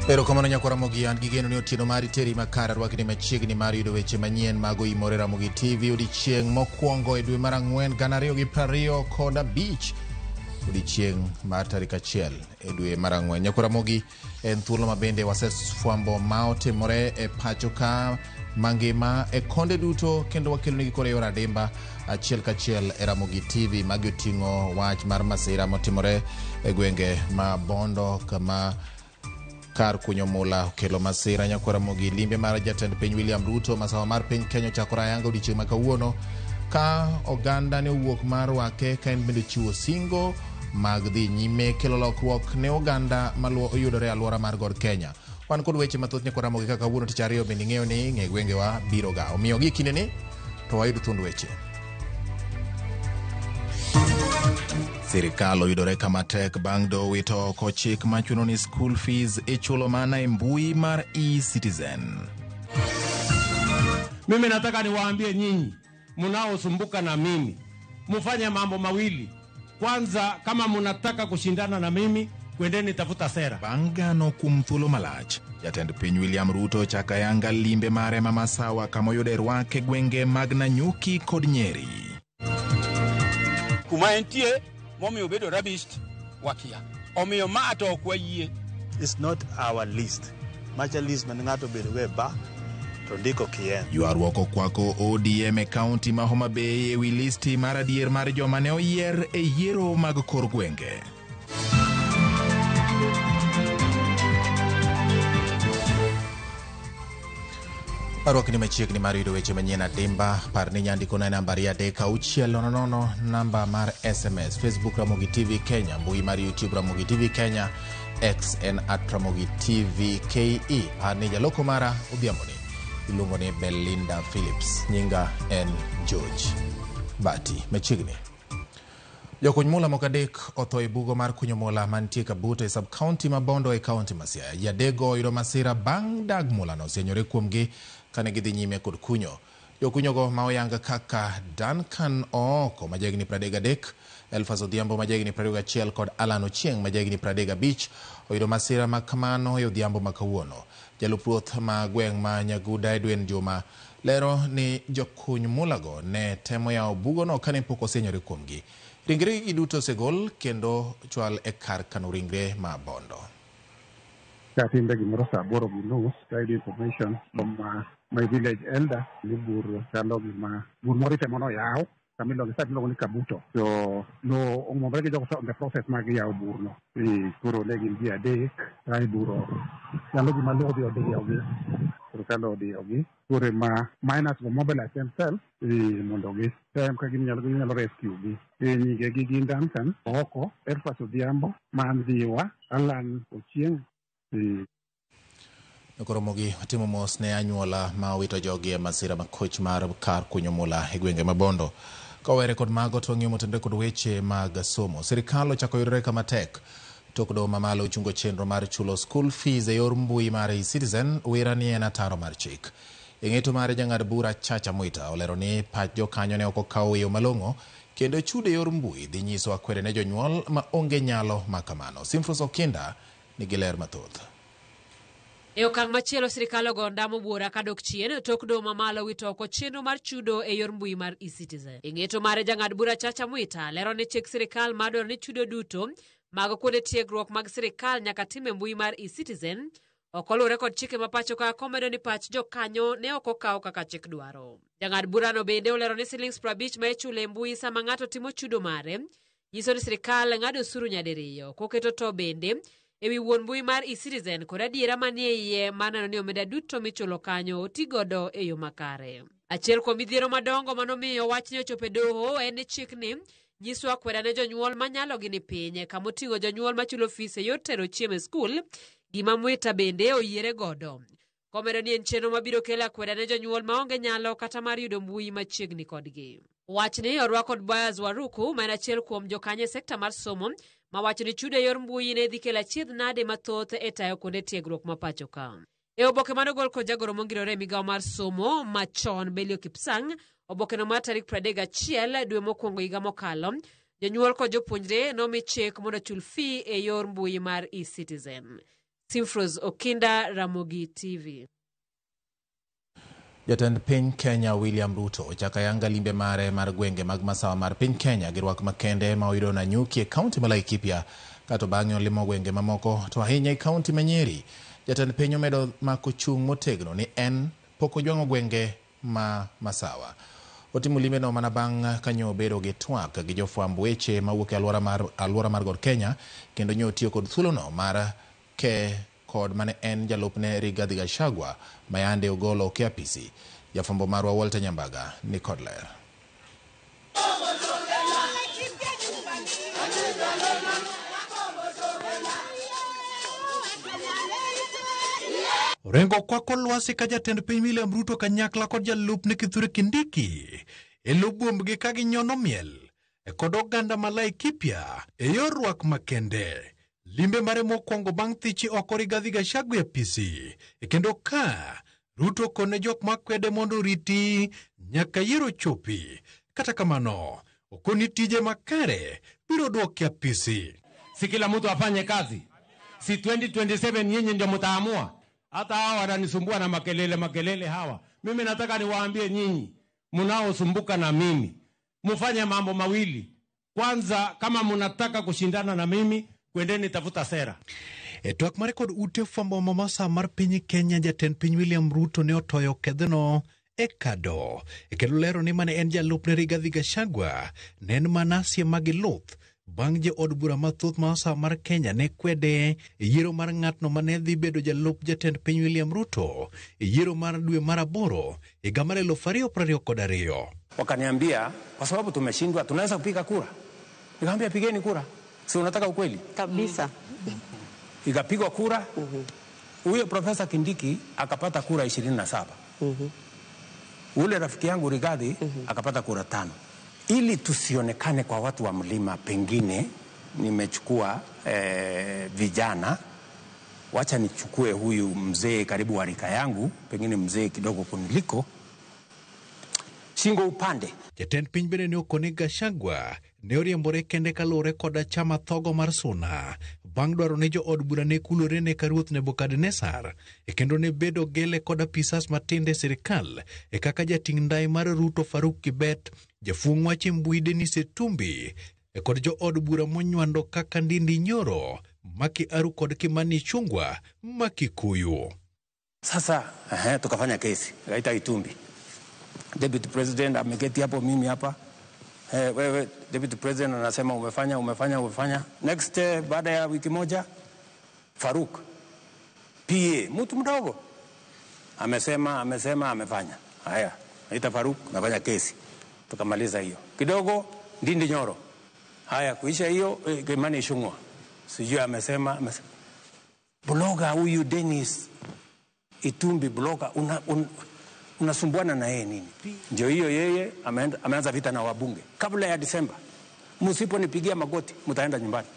Erokamano nyakwar Ramogi, an gi geno ni otieno mari teri makare. Arwakni machiegni mar yudo weche manyien mag Oimore Ramogi TV odiechieng' mokwongo e dwe mar ang'wen 2025, odiechieng' mar tarik 1 e dwe mar ang'wen. Nyakwar Ramogi, en thuolo ma bende wasefwambo ma otimore e pacho ka mangima e konde duto, kendo wakelonigi koro e yor adimba achiel kachiel e Ramogi TV. Magi oting'o wach mar masira motimore e gwenge ma Bondo kama kar kunyo mula okelo masira. Nyakwar Ramogi, limbe mar jatend piny William Ruto masawa mar piny Kenya ochakore ayanga odiechieng' ma kawuono ka oganda ne owuok mar rwake ka en bende ochiwo singo mag dhi nyime kelo lokruok ne oganda maluo yudore e alwora mar God Kenya. Wan kod weche mathoth nyakwar Ramogi kaka kawuono tich ariyo bende ing'eyo ni ng'e gwengewa biro ga. Omiyo gi kinde ni to wayud thuond weche. Sirikal oyudore kama tek bang' doho wito oko chik machuno ni school fees ichulo mana e mbui mar e-Citizen. Mimi nataka niwaambie nyinyi mnaosumbuka na mimi, mufanye mambo mawili. Kwanza, kama mnataka kushindana na mimi, kwendeni tafuta sera. Bang' gano kuom thuolo malach, jatend piny William Ruto ochako ayanga limbe mare ma Masawa kama oyude rwak e gwenge mag Nanyuki kod Nyeri. Kuma entie momiyo obedo rubbished wakia. Omiyo ma to ok wayie. It's not our list. Macha list man ng'ato obedo go e bar to ndiko kien. Ywaruok okwako ODM e kaunti ma Homa Bay ewi listi mar adier mar joma ne oyier e yiero mag kor gwenge. Arwakni machiegni mar yudo weche manyien adimba. Par ni nyandikona e namba 23600, namba mar SMS, Facebook Ramogi TV Kenya, mbui mar YouTube Ramogi TV Kenya, X en at Ramogi TV KE. Par ni jaloko mara odhiamboni iluongo ni Belinda Phillips, nyinga en George Bati. Machiegni. Jokuny mula moko adek otho e bugo mar kunyo mula mantie Kabuto e sub-county ma Bondo e kaunti ma Siaya. Ji adekgo oyudo masira bang' dag mulano osienyore kuomgi kane gidhi nyime kod kunyo. Jokunyogo ma oyang kaka Duncan Ooko ma jahigni 33, Elfas Odhiambo ma jahigni 21 kod Alan Ochieng' ma jahigni 35 oyudo masira ma kamano e odhiambo ma kawuono. Jalup ruoth ma gweng' ma Nyaguda Edwin Juma lero ni jokuny mulago ne temo yawo bugono kane pok osienyore kuomgi. Ringregi duto osegol kendo chwal e kar kano ringre ma Bondo. Katimbe gimoro saa 8:30 tayudo information from my village elder ni bur chalo gima bur moro itemo noyaw kama iluongo site miluongo ni Kabuto. To no ong'omore gi jogo on the process mag yawo burno. Koro ne gin ji adek kae bur chalo gima lowo odhi odiyogi. Koro ka lowo odiyogi koro ema miners go mobilize themselves mondo gitem ka ginyalo rescue gi. Nyinge gi gin Duncan Ooko, Elfas Odhiambo, Man Dhiwa, Alan Ochieng. Koro mogi watimo mos ne anyuola ma owito jogi e masira makoch mar kar kunyo mula e gwenge ma Bondo. Kowere kod mago to wang'iyo motenore kod weche mag somo. Sirikal ochako yudore kama tek tok doho mamalo ochungo chenro mar chulo school fees e yor mbui mar e-Citizen wira ni en ataro mar chik. E ng'eto mare jang'ad bura Chacha Mwita olero ni pach jokanyo ne ok okaw e yo malong'o kendo chudo e yor mbui dhi nyiso akwede ne jonyuol ma onge nyalo ma kamano. Simfros Okinda nigi ler mathoth. E okang' machielo sirikal ogo ondamo buora kadok chien tok doho mamalo wito oko chenro mar chudo e yor mbui mar e-Citizen. E ng'eto mare jang'ad bura Chacha Mwita lero ni chik sirikal madwaro ni chudo duto mag kuonde tiegruok mag sirikal nyaka tim e mbui mar e-Citizen ok oluwore kod chike ma pacho ka, komedo ni pach jokanyo ne ok okaw kaka chik dwaro. Jang'ad burano bende olero ni silings 50 ma ichulo e mbui sama ng'ato timo chudo mare nyiso ni sirikal ng'ado osuru nyadiriyo, koketo to bende ewi wuon mbui mar e-Citizen kod adiera manie iye mar neno ni omenda duto michulo kanyo otigodo e yo makare. Achiel kuom midhiero madongo manomiyo wachni ochopo e doho en ni chikni nyiso akweda ne jonyuol manyalogi ni piny, kama oting'o jonyuol machulo fis e yor tero chiemo e skul, gima Mwita bende oyiere godo. Komedo ni en chenro mabiro kelo akweda ne jonyuol maonge nyalo kata mar yudo mbui machiegni kodgi. Wachni orwak kod Boaz Waruku ma en achiel kuom jokanyo e sekta mar somo mawacho ni chudo e yor mbui ne dhi kelo achiedh nade mathoth e tayo kuonde tiegruok ma pacho ka. E oboke manogol kod jagoro mongirore e migawo mar somo machon Belio Kipsang, obokeno mar tarik 31 dwe mokwongo higa mokalo, jonyuol kod jopuonjre nomi chik mondo ochul fee e yor mbui mar e-Citizen. Simfros Okinda, Ramogi TV. Jatend piny Kenya William Ruto ochako ayanga limbe mare mar gwenge mag masawa mar piny Kenya gi rwak makende ma oyudo Nanyuki e kaunti ma Laikipia kato bang'e olimo gwenge mamoko to ahinya e kaunti ma Nyeri. Jatend piny omedo mako chung' motegno ni en pok ojwang'o gwenge ma masawa. Otimo limbeno mana bang' ka nyo obedo gi twak gi jofwamb weche mawuok e alwora mar God Kenya kendo nyo otiyo kod thuolono mar ke kod mane en jalupne Rigathi Gachagua ma yande ogolo oko e apisi. Jafwambo marwa Walter Nyambaga ni kod ler. Orengo kwako lwasi ka jatend piny William Ruto kanyakla kod jalupne Kithure Kindiki e lo buombgi ka ginyono miel kod oganda ma Laikipia e yor rwak makende. Limbe mare mokwongo bang' thichi oko Rigathi Gachagua e apisi, kendo ka Ruto kone jok makwede mondo oriti nyaka yiero chopi. Kata kamano, okoni tije makare biro duoke apisi. Si kila mtu afanye kazi, si 2027 nyinyi ndio mtaamua. Hata hawa wananisumbua na makelele makelele hawa. Mimi nataka niwaambie nyinyi mnaosumbuka na mimi, mfanye mambo mawili. Kwanza, kama mnataka kushindana na mimi, kwendeni tafuta sera. E twak mare kod ute fwambo ma masawa mar piny Kenya, jatend piny William Ruto ne otoyo kedhno e kado kendo lero ni mane en jalupne Rigathi Gachagua ne en mana siem ma giluth bang' jood bura mathoth ma masawa mar Kenya ne kwede e yiero mar ng'atno mane dhi bedo jalup jatend piny William Ruto e yiero mar dwe mar aboro higa mar 2022. Wakaniambia kwa sababu tumeshindwa tunaweza kupiga kura. Nikamwambia pigeni kura. Si unataka ukweli? Kabisa. Ikapigwa kura. Huyo Profesa Kindiki akapata kura 27. Ule rafiki yangu Rigathi akapata kura 5. Ili tusionekane kwa watu wa mlima, pengine nimechukua vijana, wacha nichukue huyu mzee karibu wa rika yangu, pengine mzee kidogo kuniliko, shingo upande. Jatend piny bende ne okone Gachagua ne oriembore kende kaluwore koda chama thogo mar Suna bang' dwaro ni jood bura ne kulore ne ka ruoth Nebukadnezar kendo ne bedo gele kod apisas matindo e sirikal e kaka jating' ndai mar Ruto Faruk Kibet, jafuong' wach e mbui Denis Itumbi kod jood bura monywando kaka Ndindi Nyoro, Maki Aru kod Kimani Ichung'wa ma Kikuyu. Sasa tukafanya kesi, kaita Itumbi. Deputy President ameketi hapo, mimi hapa. Wewe Deputy President anasema umefanya, umefanya, umefanya. Next baada ya wiki moja Faruk PA mtu mdogo amesema, amesema, amefanya. Haya, naita Faruk, nafanya kesi. Tukamaliza hiyo. Kidogo Ndindi Nyoro. Haya, kuisha hiyo Kimani Ichung'wa. Sijui amesema, amesema. Bloga huyu Dennis Itumbi bloga unasumbuana na yeye nini? Ndio hiyo yeye ameanza vita na wabunge. Kabla ya Disemba, msiponipigia magoti mtaenda nyumbani.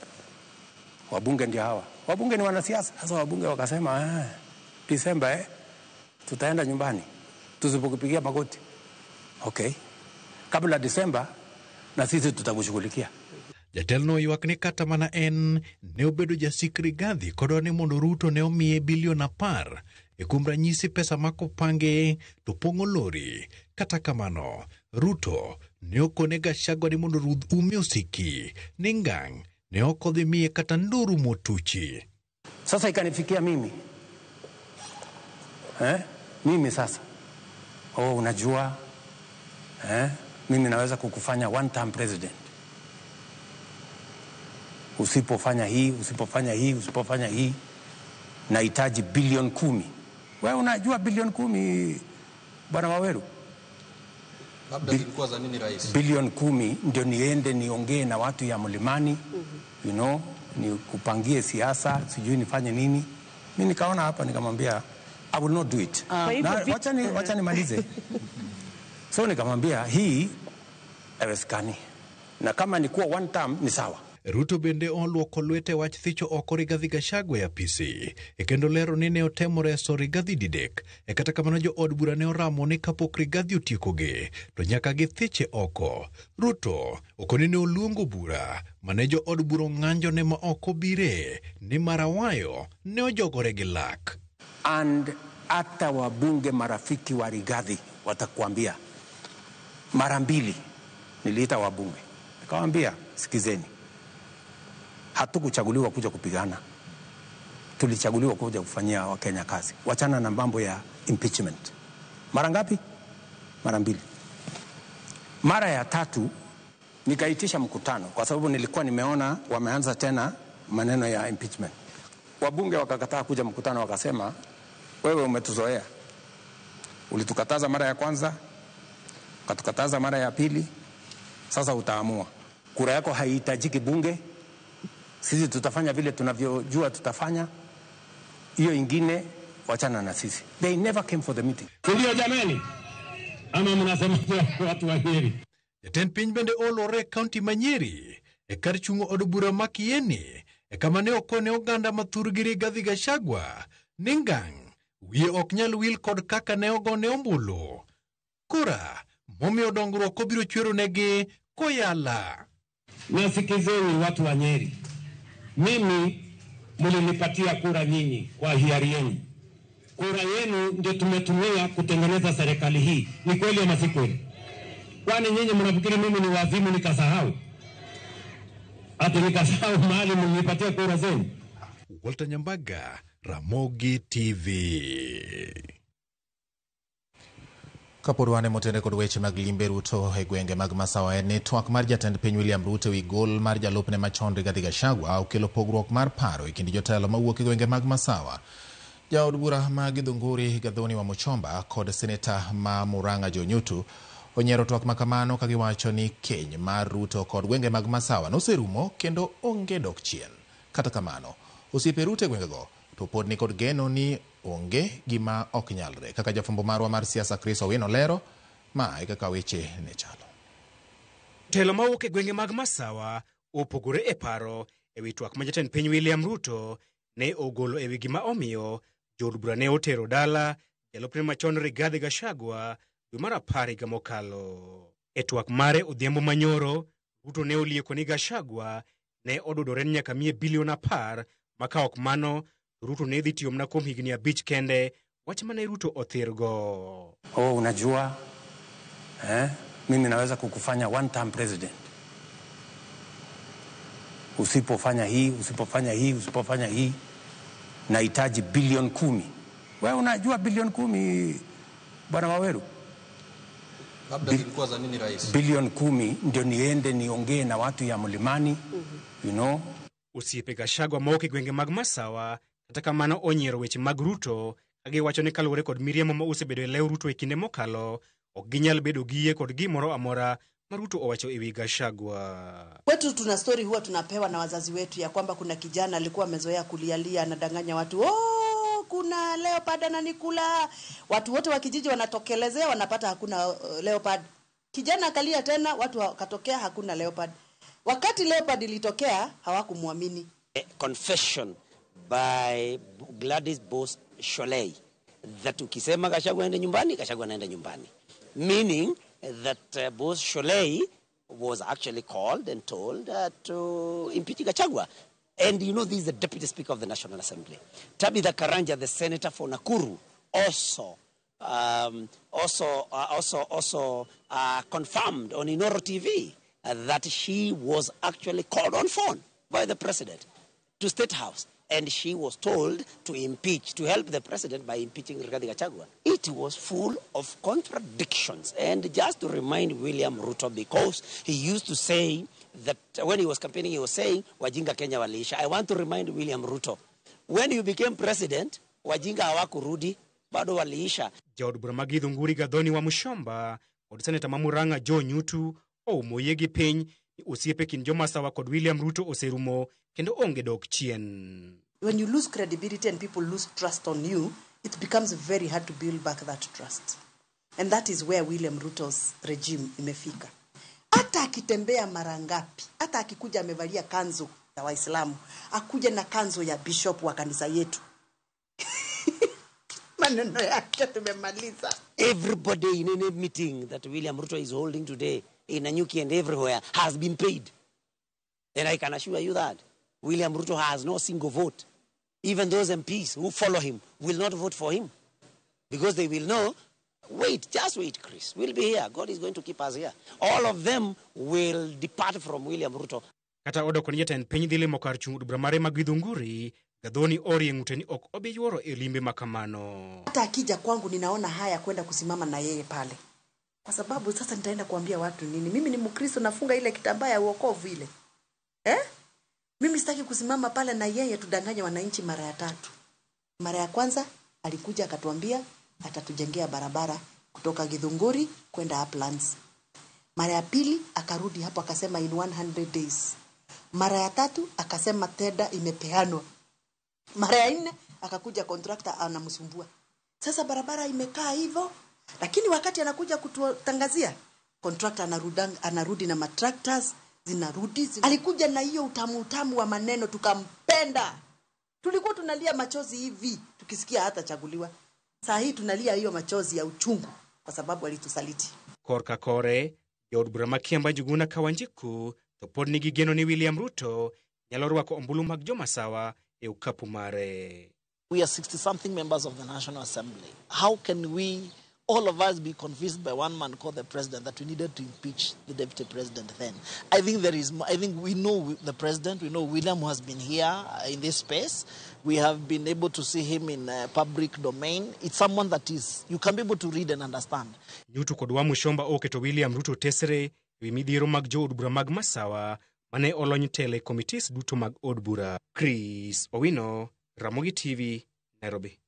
Wabunge ndio hawa. Wabunge ni wanasiasa. Sasa wabunge wakasema, Disemba tutaenda nyumbani tusipokupigia magoti. Okay. Kabla Disemba na sisi tutakushughulikia. Jatelno ywak ni kata mana en ne obedo jasik Rigathi kodwa ni mondo Ruto ne omiye bilion 10 e kuom ranyisi pesa makopange to pong'o lori. Kata kamano, Ruto ne okone Gachagua ni mondo rudh ume osiki ni ngang' ne ok odhi miye kata nduru motuchi. Sasa ikanifikia mimi. Mimi sasa. Oh, unajua mimi naweza kukufanya one term president. Usipofanya hii, usipofanya hii, usipofanya hii, nahitaji bilioni 10. Wewe unajua bilioni 10 Bwana Waweru? Labda zilikuwa za nini rais? Bilioni 10 ndio niende niongee na watu ya mlimani, you know, nikupangie siasa, sijui nifanye nini. Mimi nikaona hapa nikamwambia I will not do it. Wacha nimalize. So nikamwambia hii haiwezekani. Na kama ni kuwa one term ni sawa. Ruto bende oluoko lwete wach thicho oko Rigathi Gachagua e apisi e kendo lero ni ne otemo reso Rigathi didek e kata kamano jo od bura ne oramo ni kapok Rigathi otiekogi to nyaka githiche oko. Ruto okoni ne oluongo bura mane jo od bura ong'anjone ma ok obire nimar Awayo ne ojogore gi lak. And hata wabunge marafiki wa Rigathi watakuambia, mara mbili niliita wabunge nikawaambia, sikizeni, hatukuchaguliwa kuja kupigana, tulichaguliwa kuja kufanyia Wakenya kazi. Wachana na mambo ya impeachment. Mara ngapi? Mara mbili. Mara ya tatu nikaitisha mkutano kwa sababu nilikuwa nimeona wameanza tena maneno ya impeachment. Wabunge wakakataa kuja mkutano, wakasema wewe umetuzoea, ulitukataza mara ya kwanza, ukatukataza mara ya pili, sasa utaamua. Kura yako haihitajiki bunge, sisi tutafanya vile tunavyojua tutafanya, hiyo ingine wachana na sisi. They never came for the meeting. Ndio jamani, ama mnasema watu wa Nyeri? Jatend piny bende olore e kaunti ma Nyeri e kar chung'o od bura ma Kieni e kama ne okone oganda ma thurgi Rigathi Gachagua ni ngang' wiye ok nyal wil kod kaka ne ogone ombulu. Kura momiyo dongruok obiro chwero negi koyala. Nasikizeni watu wa Nyeri, mimi mlinipatia kura nyinyi kwa hiari yenu. Kura yenu ndio tumetumia kutengeneza serikali hii. Ni kweli ama si kweli? Kwani nyinyi mnafikiri mimi ni wazimu nikasahau? Ati nikasahau mahali mlinipatia kura zenu? Walter Nyambaga, Ramogi TV. Kapod wane motene kod weche mag limbe Ruto e gwenge mag Masawa en ni twak mar jatend piny William Ruto ewi gol mar jalupne machon Rigathi Gachagua okelo pogruok mar paro e kind jotelo mawuok e gwenge mag Masawa. Jaod bura ma Githunguri Gathoni wa Muchomba kod seneta ma Murang'a Joe Nyutu onyiero twak makamano ka giwacho ni keny mar Ruto kod gwenge mag Masawa noserumo kendo onge dok chien. Kata kamano, osiepe Ruto e gwengego to pod nikod geno ni onge gima ok nyalre. Kaka jafwambo marwa mar siasa Chris Owino lero, ma e kaka weche ne chalo. Telo mawuok e gwenge mag Masawa opogore e paro ewi twak ma jatend piny William Ruto ne ogolo ewi gima omiyo jood bura ne otero dala jalupne machon Rigathi Gachagua dwe mar 10 higa mokalo. E twak mare odhiambo manyoro, Ruto ne olieko ni Gachagua ne odudore ni nyaka miye bilion 10 ma ka ok mano Ruto ne dhi tiyo mana kuom higni 5 kende, wach mane Ruto othirgo. Oh, unajua mimi naweza kukufanya one term president. Usipofanya hii, usipofanya hii, usipofanya hii, nahitaji bilion 10. Wewe unajua bilion 10 Bwana Waweru? Labda zilikuwa za nini rais? Bilion 10 ndio niende niongee na watu ya mlimani, you know. Osiepe Gachagua mawuok e gwenge mag Masawa kata kamano onyiero weche mag Ruto ka giwacho ni kaluwore kod miriambo ma osebedo e lew Ruto e kinde mokalo, ok ginyal bedo gi yie kod gimoro amora ma Ruto owacho ewi Gachagua. Kwetu tuna story huwa tunapewa na wazazi wetu ya kwamba kuna kijana alikuwa amezoea kulialia, anadanganya watu, oh, kuna leopard ananikula. Watu wote wa kijiji wanatokelezea, wanapata hakuna leopard. Kijana akalia tena, watu wakatokea hakuna leopard. Wakati leopard ilitokea hawakumwamini. Confession by Gladys Boss Sholei that ukisema Gachagua aende nyumbani, Gachagua anaenda nyumbani. Meaning that Boss Sholei was actually called and told to impeach Gachagua. And you know, this is the Deputy Speaker of the National Assembly. Tabitha Karanja, the senator for Nakuru, also confirmed on Inoro TV that she was actually called on phone by the president to State House, and she was told to impeach, to help the president by impeaching Rigathi Gachagua. It was full of contradictions. And just to remind William Ruto, because he used to say that when he was campaigning, he was saying, Wajinga Kenya waliisha. I want to remind William Ruto, when you became president, wajinga hawakurudi, bado waliisha. Jaod bura ma Githunguri Gathoni wa Mushomba kod seneta ma Murang'a Joe Nyutu oumo yiegi piny ni osiepe kind jomasawa kod William Ruto oserumo kendo onge dok chien. When you lose credibility and people lose trust on you, it becomes very hard to build back that trust. And that is where William Ruto's regime imefika. Hata akitembea mara ngapi, hata akikuja amevalia kanzu ya Waislamu, akuje na kanzu ya bishop wa kanisa yetu maneno yake tumemaliza. Everybody in any meeting that William Ruto is holding today in Nanyuki and everywhere has been paid. And I can assure you that William Ruto has no single vote. Even those MPs who follow him will not vote for him because they will know, wait, just wait, Chris. We'll be here. God is going to keep us here. All of them will depart from William Ruto. Kata odoko ni jatend piny dhi limo kar chung' od bura mare ma Githunguri, Gathoni orie ng'ute ni ok obi yuoro e limbe ma kamano. Hata akija kwangu ninaona haya kwenda kusimama na yeye pale, kwa sababu sasa nitaenda kuambia watu nini? Mimi ni Mkristo, nafunga ile kitambaa ya wokovu ile, eh? Mimi sitaki kusimama pale na yeye tudanganye wananchi mara ya tatu. Mara ya kwanza alikuja akatuambia atatujengea barabara kutoka Githunguri kwenda Uplands. Mara ya pili akarudi hapo akasema in 100 days. Mara ya tatu akasema tenda imepeanwa. Mara ya nne akakuja contractor anamsumbua. Sasa barabara imekaa hivyo, lakini wakati anakuja kututangazia contractor anarudi na matractors zinarudi. Alikuja na hiyo utamu utamu wa maneno tukampenda. Tulikuwa tunalia machozi hivi tukisikia hata chaguliwa. Saa hii tunalia hiyo machozi ya uchungu kwa sababu alitusaliti. Korka kore, jood bura ma Kiamba Njuguna Kawanjiku to pod nigi geno ni William Ruto nyalo rwako ombulu mag jomasawa e okapu mare. We are 60-something members of the National Assembly. How can we, all of us, be convinced by one man called the president that we needed to impeach the deputy president then? I think there is. I think we know the president. We know William, who has been here in this space. We have been able to see him in public domain. It's someone that is you can be able to read and understand. Nyutu kod Wamuchomba oketo William Ruto tesre ewi midhiero mag jood bura mag Masawa mane olony telo e committees duto mag od bura. Chris Owino, Ramogi TV, Nairobi.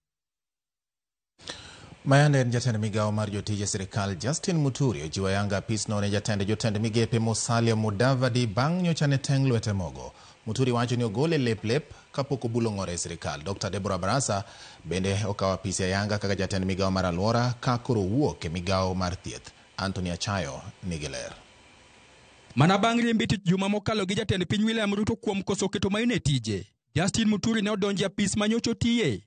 Mayande en jatend migawo mar jotije sirikal Justin Muturi ojiwo ayanga apisno ne jatend jotend migepe Musalia Mudavadi bang' nyocha ne teng' lwete mogo. Muturi wacho ni ogole lep lep kapok obulo ng'ore e sirikal. Dr. Deborah Barasa bende okawo apisi ayanga kaka jatend migawo mar alwora ka koro owuok e migawo mar thieth. Anthony Achayo nigi ler. Mana bang' riembe tich juma mokalo gi jatend piny William Ruto kuom koso keto maino e tije, Justin Muturi ne odonjo e apis ma nyocha otiye.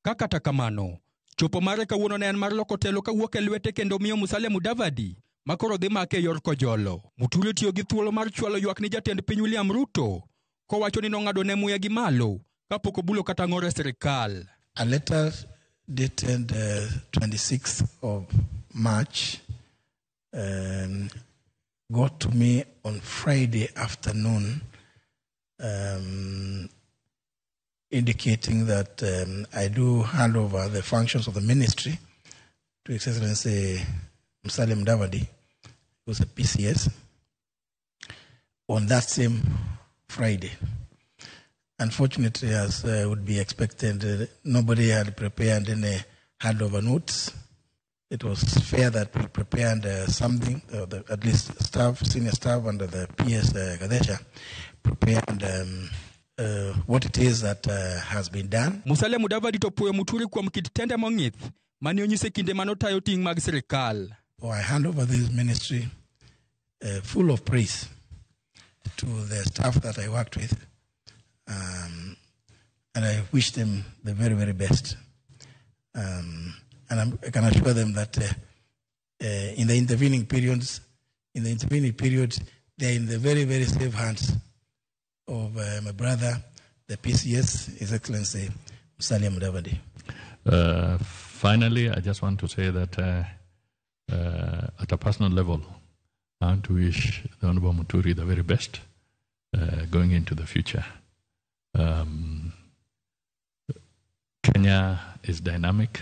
Ka kata kamano, chopo mare kawuono ne en mar loko telo kawuok e lwete kendo miyo Musalia Mudavadi ma koro dhi make e yor kojolo. Muturi otiyo gi thuolo mar chwalo ywak ni jatend piny William Ruto kowacho ni nong'ado ne muya gi malo kapok obulo kata ng'or e sirikal. A letter dated 26th of March got to me on Friday afternoon, indicating that I do hand over the functions of the ministry to His Excellency Musalia Mudavadi, who's a PCS, on that same Friday. Unfortunately, as would be expected, nobody had prepared any handover notes. It was fair that we prepared something, at least staff, senior staff under the PS Gadesha, prepared what it is that has been done. Musalia Mudavadi to puoyo Muturi kuom kit tende mong'ith mane onyise kinde manotayo ting' mag sirikal. Oh, I hand over this ministry full of praise to the staff that I worked with, and I wish them the very, very best. And I can assure them that in the intervening periods, they are in the very, very safe hands of my brother, the PCS, His Excellency Musalia Mudavadi. Finally, I just want to say that at a personal level, I want to wish the Honorable Muturi the very best going into the future. Kenya is dynamic,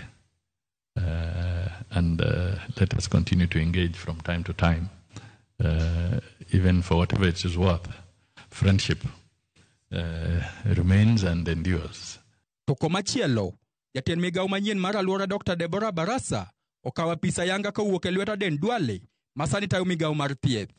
and let us continue to engage from time to time, even for whatever it is worth. Friendship remains and endures. To komachielo, jatend migawo manyien mar alwora Dr. Deborah Barasa okawo apis ayanga kowuok e lwet Aden Duale ma sani tayo migawo mar thieth.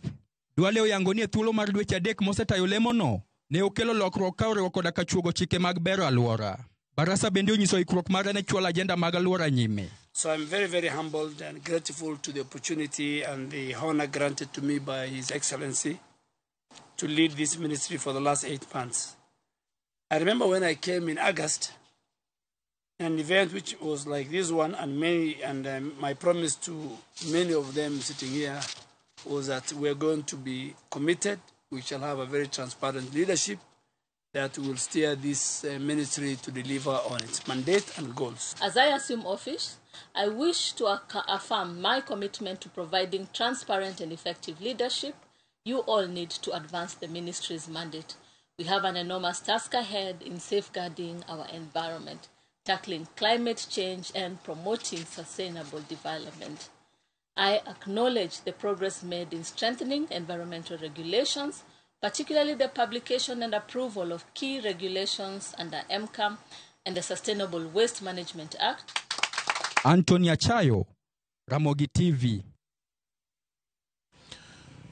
Duale oyango ni e thuolo mar dweche 3 mosetayo lemono ne okelo lokruok ka oriwo koda ka chuogo chike mag bero alwora. Barasa bende onyiso ikruok mare ne chwalo ajenda mag alwora nyime. So I'm very, very humbled and grateful to the opportunity and the honor granted to me by His Excellency to lead this ministry for the last 8 months. I remember when I came in August, an event which was like this one, and many, and my promise to many of them sitting here was that we're going to be committed. We shall have a very transparent leadership that will steer this ministry to deliver on its mandate and goals. As I assume office, I wish to affirm my commitment to providing transparent and effective leadership you all need to advance the ministry's mandate. We have an enormous task ahead in safeguarding our environment, tackling climate change, and promoting sustainable development. I acknowledge the progress made in strengthening environmental regulations, particularly the publication and approval of key regulations under MCAM and the Sustainable Waste Management Act. Anthony Achayo, Ramogi TV.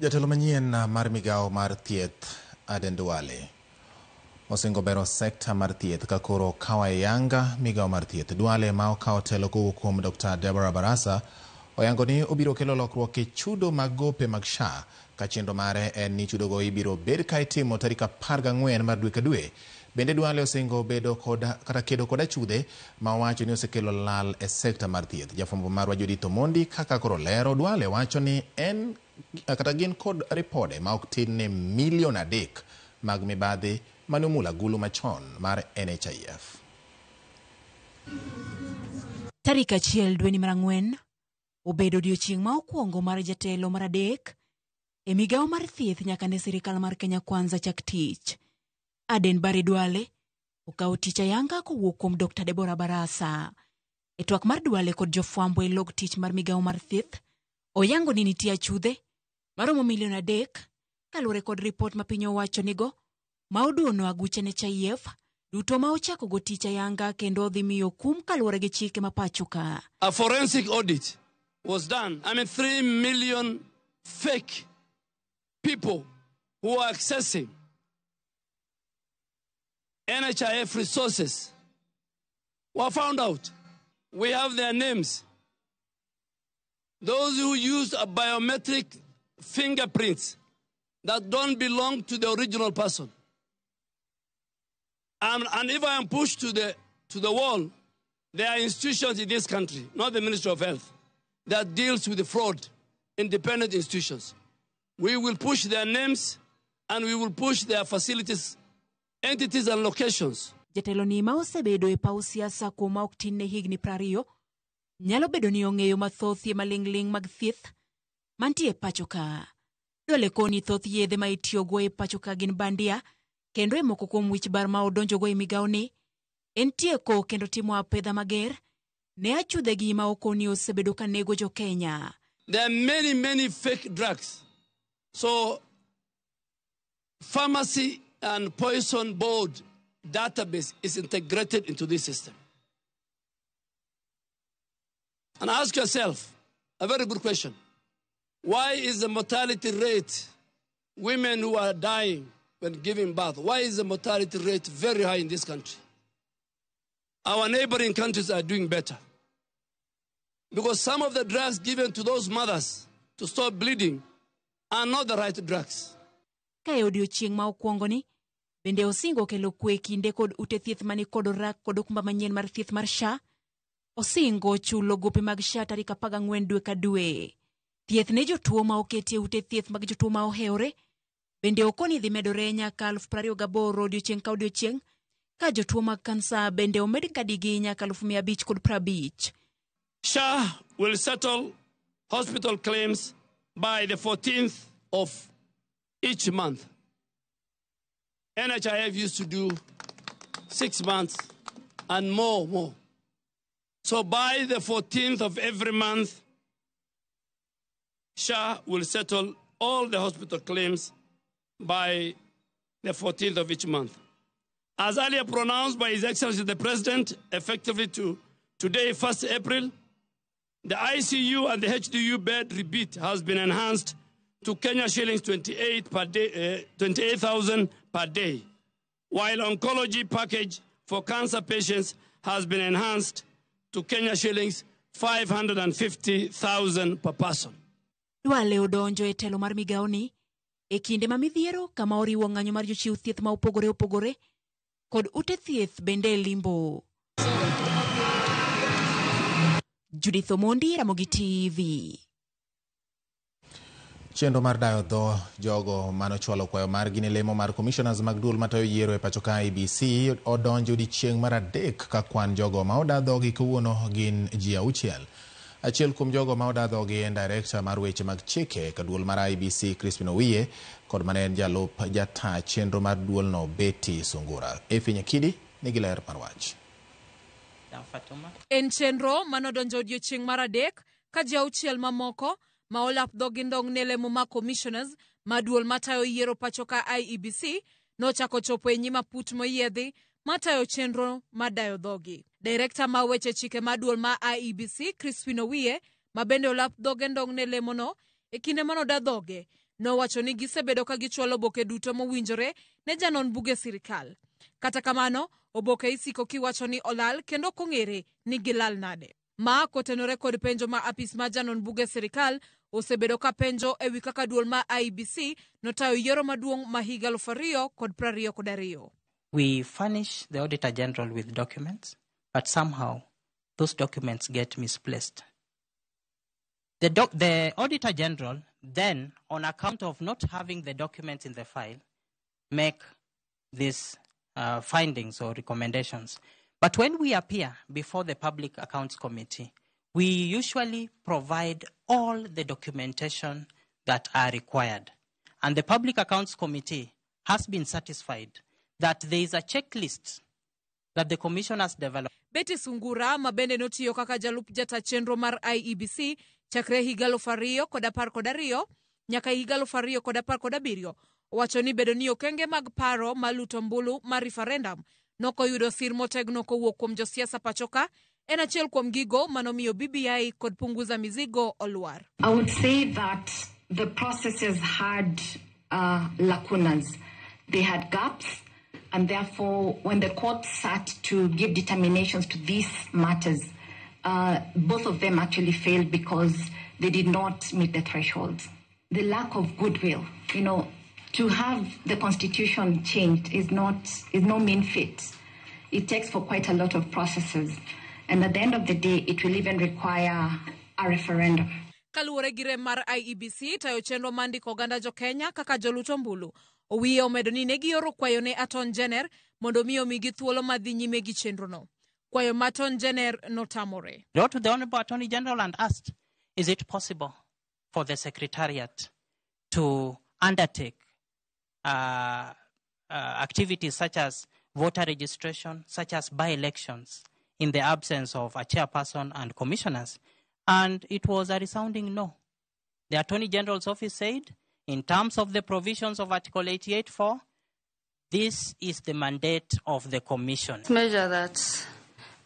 Jatelo manyien mar migawo mar thieth Aden Duale osingo bero sekta mar thieth ka koro okawo ayanga migawo mar thieth. Duale ma okawo telo kowuok kuom Dr. Deborah Barasa oyango ni obiro kelo lokruok e chudo mag gope mag SHA ka chenro mare en ni chudogo ibiro bed ka itimo tarik 14 mar dwe ka dwe. Bende Duale osingo bedo kod kata kedo kod achudhe ma owacho ni osekelo lal e sekta mar thieth. Jafwambo marwa Judith Omondi kaka koro lero, Duale wacho ni en kata gin kod ripode ma ok tin ne milion 3 mag mibadhi mane omulo agulu machon mar NHIF. Tarik 1 dweni mar 4 obedo odiechieng' ma okwongo mar jatelo mar 3 e migawo mar thieth nyaka ne sirikal mar Kenya Kwanza chak tich. Aden Barry Duale okawo tich ayanga kowuok kuom Dr. Deborah Barasa. E twak mar Duale kod jofwambo e log tich mar migawo mar thieth, oyango ni nitie achudhe maromo milion 3 kaluwore kod ripot ma piny owacho nigo ma oduono aguche NHIF duto ma ochako go tich ayanga kendo odhi miyo kum kaluwore gi chike ma pacho ka. A forensic audit was done. 3 million fake people who are accessing NHIF resources were found out. We have their names. Those who used a biometric fingerprints that don't belong to the original person. And if I am pushed to the wall, there are institutions in this country, not the Ministry of Health, that deals with the fraud, independent institutions. We will push their names and we will push their facilities, entities and locations. Jatelo ni ma osebedo e paw siasa kuom ma ok tin ne higni 20 nyalo bedo ni ong'eyo mathoth maling'ling' mag thieth mantie e pacho ka. Duale koni thoth yedhe ma itiyogo e pacho ka gin bandia kendo e moko kuom wich bar ma odonjogo e migawo ni en tieko kendo timo apedha mager ne achudhe gi ma okoni osebedo ka nego jo Kenya. There are many, many fake drugs. So pharmacy and poison board database is integrated into this system. And ask yourself a very good question. Why is the mortality rate, women who are dying when giving birth, why is the mortality rate very high in this country? Our neighboring countries are doing better. Because some of the drugs given to those mothers to stop bleeding are not the right drugs. Ka e odiechieng' ma okwongo ni, bende osingo kelo kwe kinde kod ute thieth mani kod orak kod okumba manyien mar thieth mar SHA, osingo chulo gope mag SHA tarik 14 dwe ka dwe. Thieth ne jotuo ma oketi e ute thieth mag jotuo ma ohewore, bende okoni dhi medore nyaka 28,000 odiechieng' ka odiechieng', ka jotuo mag kansa bende omed kadigi nyaka 550,000. SHA will settle hospital claims by the 14th of each month. NHIF used to do 6 months and more. So by the 14th of every month, SHA will settle all the hospital claims by the 14th of each month. As earlier pronounced by His Excellency the President, effectively to today, 1st April, the ICU and the HDU bed rebate has been enhanced to Kenya shillings 28,000 per day, while oncology package for cancer patients has been enhanced to Kenya shillings 550,000 per person. Duale odonjo e telo mar migawoni e kinde ma midhiero kama oriwo ng'anyo mar jochiw thieth ma opogore opogore kod ute thieth bende e limbo. Judith Omondi, Ramogi TV. Chenro mar dayo dho jogo manochwalo kwayo margi ne lemo mar commissioners mag duol matayo yiero e pacho ka IEBC odonjo odiechieng' mar adek ka kwan jogo ma oda dhogi kawuono gin ji 6. Achiel kuom jogo ma oda dhogi en director mar weche mag chike ka duol mar IEBC Crispin Owiye kod mane en jalup jata chenro mar duolno Betty Sungura. Efi Nyakidi nigi ler mar wach. En chenro manodonjo odiechieng' mar adek ka ji 6 mamoko ma olap dhogi ndong' ne lemo mar commissioners ma duol matayo yiero pacho ka IEBC nochako chopo e nyim aput moyiedhi matayo chenro mar dayo dhogi. Director ma weche chike ma duol ma IEBC Crispin Owiye ma bende olap dhoge ndong' ne lemono e kinde manoda dhoge nowacho ni gisebedo ka gichwalo oboke duto mowinjore ne janon buge sirikal. Kata kamano, oboke isiko kiwacho ni olal kendo ok ong'ere ni gilal nade. Ma kotenore kod penjo ma apis mar janon buge sirikal osebedo ka penjo ewi kaka duol ma IEBC notayo yiero maduong' ma higa 2022. We furnish the Auditor General with documents, but somehow those documents get misplaced. The Auditor General then, on account of not having the documents in the file, make these findings or recommendations. But when we appear before the Public Accounts Committee, we usually provide all the documentation that are required. And the Public Accounts Committee has been satisfied that there is a checklist that the Commission has developed. Betty Sungura ma bende notiyo kaka jalup jata chenro mar IEBC chakre higa 2012 nyaka higa 2017 owacho ni bedo ni okenge mag paro maluto ombulu mar referendum nokoyudo sir motegno kowuok kuom josiasa pachoka en achiel kuom gigo manomiyo BBI kod punguza mizigo olwar. I would say that the processes had lacunas. They had gaps, and therefore when the court sat to give determinations to these matters, both of them actually failed because they did not meet the thresholds. The lack of goodwill, you know, to have the constitution changed is no mean feat. It takes for quite a lot of processes. And at the end of the day, it will even require a referendum. Kaluwore gi rem mar IEBC tayo chenro mar ndiko oganda jo Kenya kaka jolut ombulu. Owiye omedo ni ne gioro kwayo ne Attorney General mondo mi omigi thuolo mar dhi nyime gi chenrono. Kwayo ma Attorney General notamore. Wrote to the Honorable Attorney General and asked, is it possible for the Secretariat to undertake activities such as voter registration, such as by-elections, in the absence of a chairperson and commissioners? And it was a resounding no. The Attorney General's office said, in terms of the provisions of Article 88.4, this is the mandate of the Commission. The measure that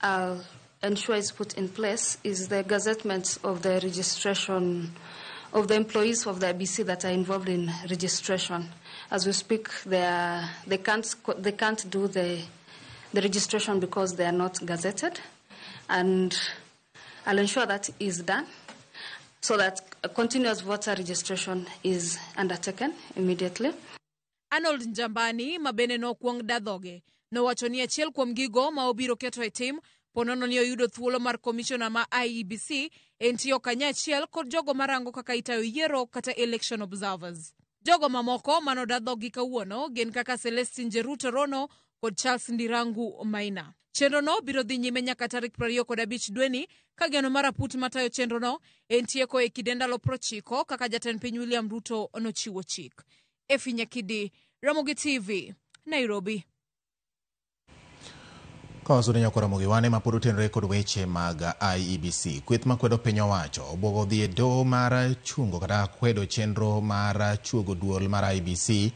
I'll ensure is put in place is the gazettement of the registration of the employees of the IEBC that are involved in registration. As we speak, they can't do the registration because they are not gazetted, and I'll ensure that is done so that continuous voter registration is undertaken immediately. Arnold Njambani mabende nokwong dadhoge nowacho ni achiel kuom gigo ma obiro keto e tim ponono ni oyudo thuolo mar commissioner ma IEBC en tiyo kanyachiel kod jogo marango kaka itayo yiero kata election observers. Jogo mamoko manodadhogi kawuono gin kaka Celestine Jeruto Rono kod Charles Ndirangu Maina. Chenrono biro dhi nyime nyaka tarik 25 dweni ka geno mar aput matayo chenrono en tieko e kinde ndalo 90 kaka jatend piny William Ruto nochiwo chik. Efi Nyakidi, Ramogi TV, Nairobi. Kowaso ni nyakwa Ramogi wane ma pod otenore kod weche mag IEBC. Kweth makwedo piny owacho obwogo dhi e doho mar chungo kata kwedo chenro mar chuogo duol mar IEBC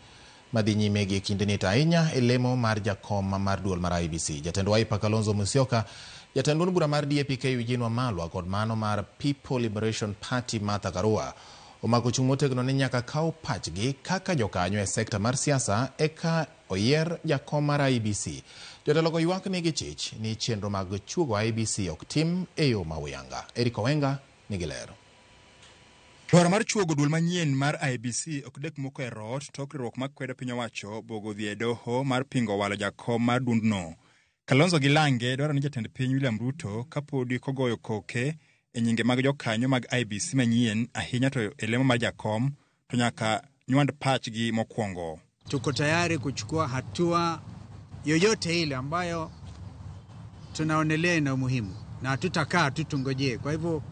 madhi nyime gi kindeni to ahinya e lemo mar jakom mar duol mar IEBC. Jatend Wiper Kalonzo Musyoka, jatend duond bura mar DAP-K Eugene Wamalwa kod mano mar People Liberation Party Martha Karua omako chung' motegno ni nyaka kaw pachgi kaka jokanyo e sekta mar siasa eka oyier jakom mar IEBC. Jotelogo ywak ni gichich ni chenro mag chuogo IEBC ok tim e yo ma huyanga. Eric Owenga nigi ler. Dwaro mar chuogo duol manyien mar IEBC ok dek moko e rot tok riwruok makwedo piny owacho bogo dhi e doho mar pingo walo jakom mar duondno. Kalonzo gi Lange dwaro ni jatend piny William Ruto kapodi kogoyo koke e nyinge mag jokanyo mag IEBC manyien ahinya to e lemo mar jakom to nyaka nywand pachgi mokwongo. Tuko tayari kuchukua hatua yoyote ile ambayo tunaonelea ina umuhimu na hatutakaa tu tungojee. Kwa hivyo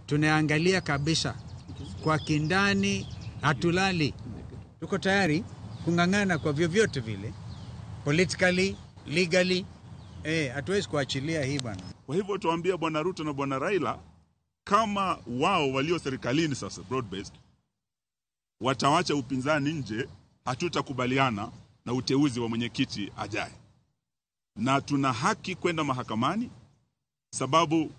tunaangalia kabisa kwa kindani, hatulali. Tuko tayari kung'ang'ana kwa vyovyote vile, politically, legally. Hatuwezi kuachilia hii bwana. Kwa hivyo tuambie Bwana Ruto na Bwana Raila kama wao walio serikalini sasa broad based watawacha upinzani nje, hatutakubaliana na uteuzi wa mwenyekiti ajaye. Na tuna haki kwenda mahakamani sababu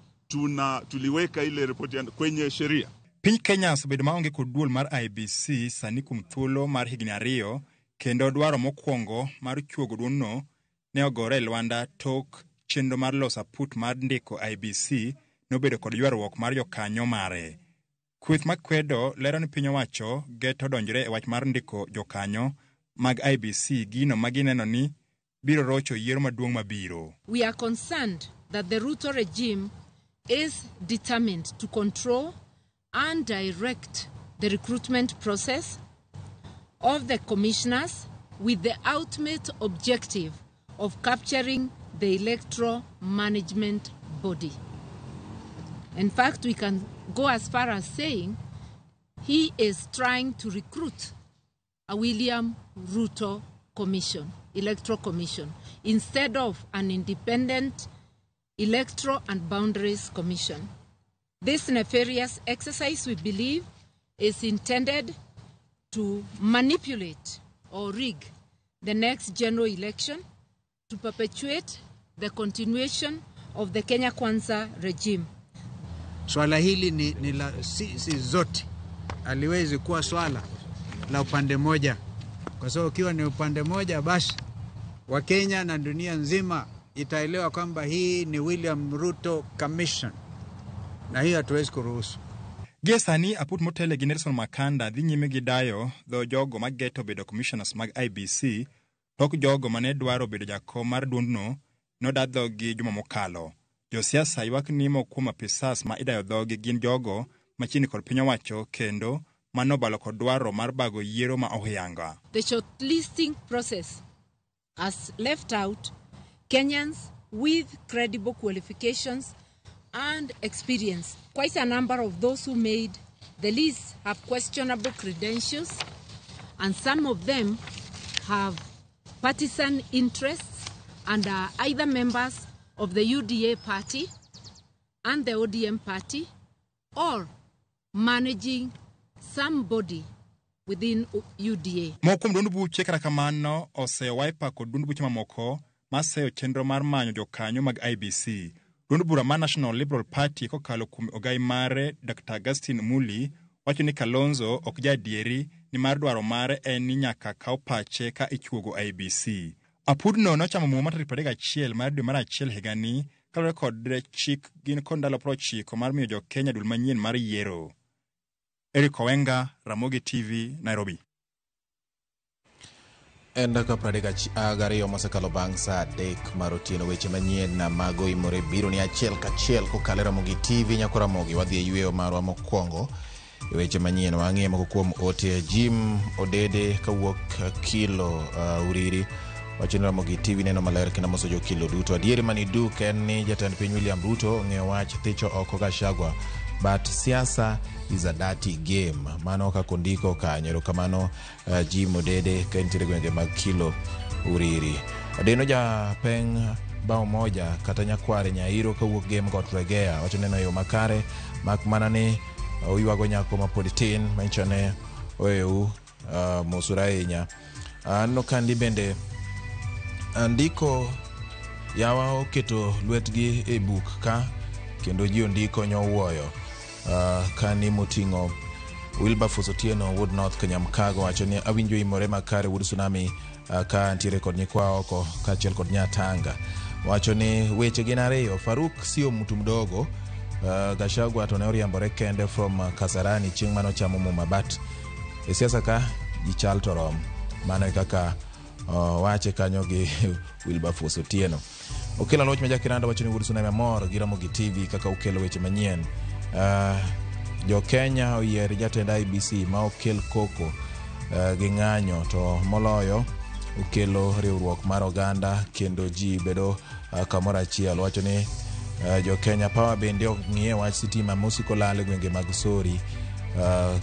tuliweka ile ripoti kwenye sheria. Piny Kenya osebedo maonge kod duol mar IEBC sani kuom thuolo mar higni 2 kendo dwaro mokwongo mar chuogo duondno ne ogore e lwanda tok chenro mar loso aput mar ndiko IEBC nobedo kod ywaruok mar jokanyo mare. Kweth makwedo lero ni piny owacho geto donjore e wach mar ndiko jokanyo mag IEBC, gino ma gineno ni biro rocho yiero maduong' mabiro. We are concerned that the Ruto regime is determined to control and direct the recruitment process of the commissioners with the ultimate objective of capturing the electoral management body. In fact, we can go as far as saying he is trying to recruit a William Ruto Commission, Electoral Commission, instead of an independent Electoral and Boundaries Commission. This nefarious exercise, we believe, is intended to manipulate or rig the next general election to perpetuate the continuation of the Kenya Kwanza regime. Swala hili ni la sisi zote, haliwezi kuwa swala la upande moja, kwa sababu ukiwa ni upande moja basi Wakenya na dunia nzima itaelewa kwamba hii ni William Ruto Commission, na hiyo hatuwezi kuruhusu. Gie sani aput motele gi Nelson Makanda dhi nyime gi dayo dho jogo mageto bedo commissioners mag IEBC tok jogo mane dwaro bedo jakom mar duondno noda dhogi juma mokalo. Josiasa ywak ni moko kuom apisas ma idayo dhogi gin jogo machiegni kod piny owacho kendo manobalo kod dwaro mar bago yiero ma ohuyanga. The shortlisting process has left out Kenyans with credible qualifications and experience. Quite a number of those who made the list have questionable credentials, and some of them have partisan interests and are either members of the UDA party and the ODM party or managing somebody within UDA. Moko kuom duond buche kata kamano oseyo Wiper kod duond buche mamoko maseyo chenro mar manyo jokanyo mag IEBC. Duond bura mar National Liberal Party kokalo kuom ogai mare Dr. Augustine Muli wacho ni Kalonzo ok jaadieri nimar dwaro mare en ni nyaka kaw pache ka ichuogo IEBC. Apudno nochamo muma tarik 31 mar dwe mar achiel higani kaluwore kod chik gin kod ndalo 90 mar miyo jo-Kenya duol manyien mar yiero. Eric Owenga, Ramogi TV, Nairobi. En dakika 32 mosekalo bang' saa 3 mar otieno. Weche manyien mago imore biro ni achiel kachiel kokalo e Ramogi TV. Nyako Ramogi wadhi e yweyo marwa mokwongo. E weche manyien wang'iye moko kuom ote Jim Odede kawuok Kilo Uriri wacho ni Ramogi TV neno maler kendo moso jokilo duto. Adieri mani duk en ni jatend piny William Ruto ong'eyo wach thicho oko Gachagua, but siasa is a dirty game. Mano kaka ondiko kanyo. Erokamano Jim Odede ka entiere gwenge mag Kilo Uriri. Adeno japeng bao moja kata nyakware Nyairo kawuok Gem Got Regea wacho neno yo makare mak mana ni oywago nyako mapod tin manyiso ne oyou mosura ahinya. Aneno kandi bende andiko yawa oketo lwetgi e buk ka kendo ji ondiko nyowuoyo kani moting'o Wilberforce Otieno Wuod North Kanyamkago wacho ni awinjo imore makare wuod Tsunami ka ntiere kod nyikwa oko kaachiel kod Nyatanga. Wacho ni weche gin ariyo, Faruk sio mtu mdogo. Gachagua to ne oriembore kende from Kasarani chieng' mane ochamo muma, but e siasa ka ji chal to rom. Mano e kaka wache kanyo gi Wilberforce Otieno. Okelo Aloch ma Jakiranda wacho ni wuod Tsunami amor gi Ramogi TV kaka ukelo weche manyien. Jo Kenya oyier jatend IEBC ma ok kel koko gi ng'anyo to moloyo okelo riwruok mar oganda kendo ji bedo kamoro achiel. Wacho ni jo Kenya Power bende ok ng'iye wach sitima mosiko lal e gwenge mag Sori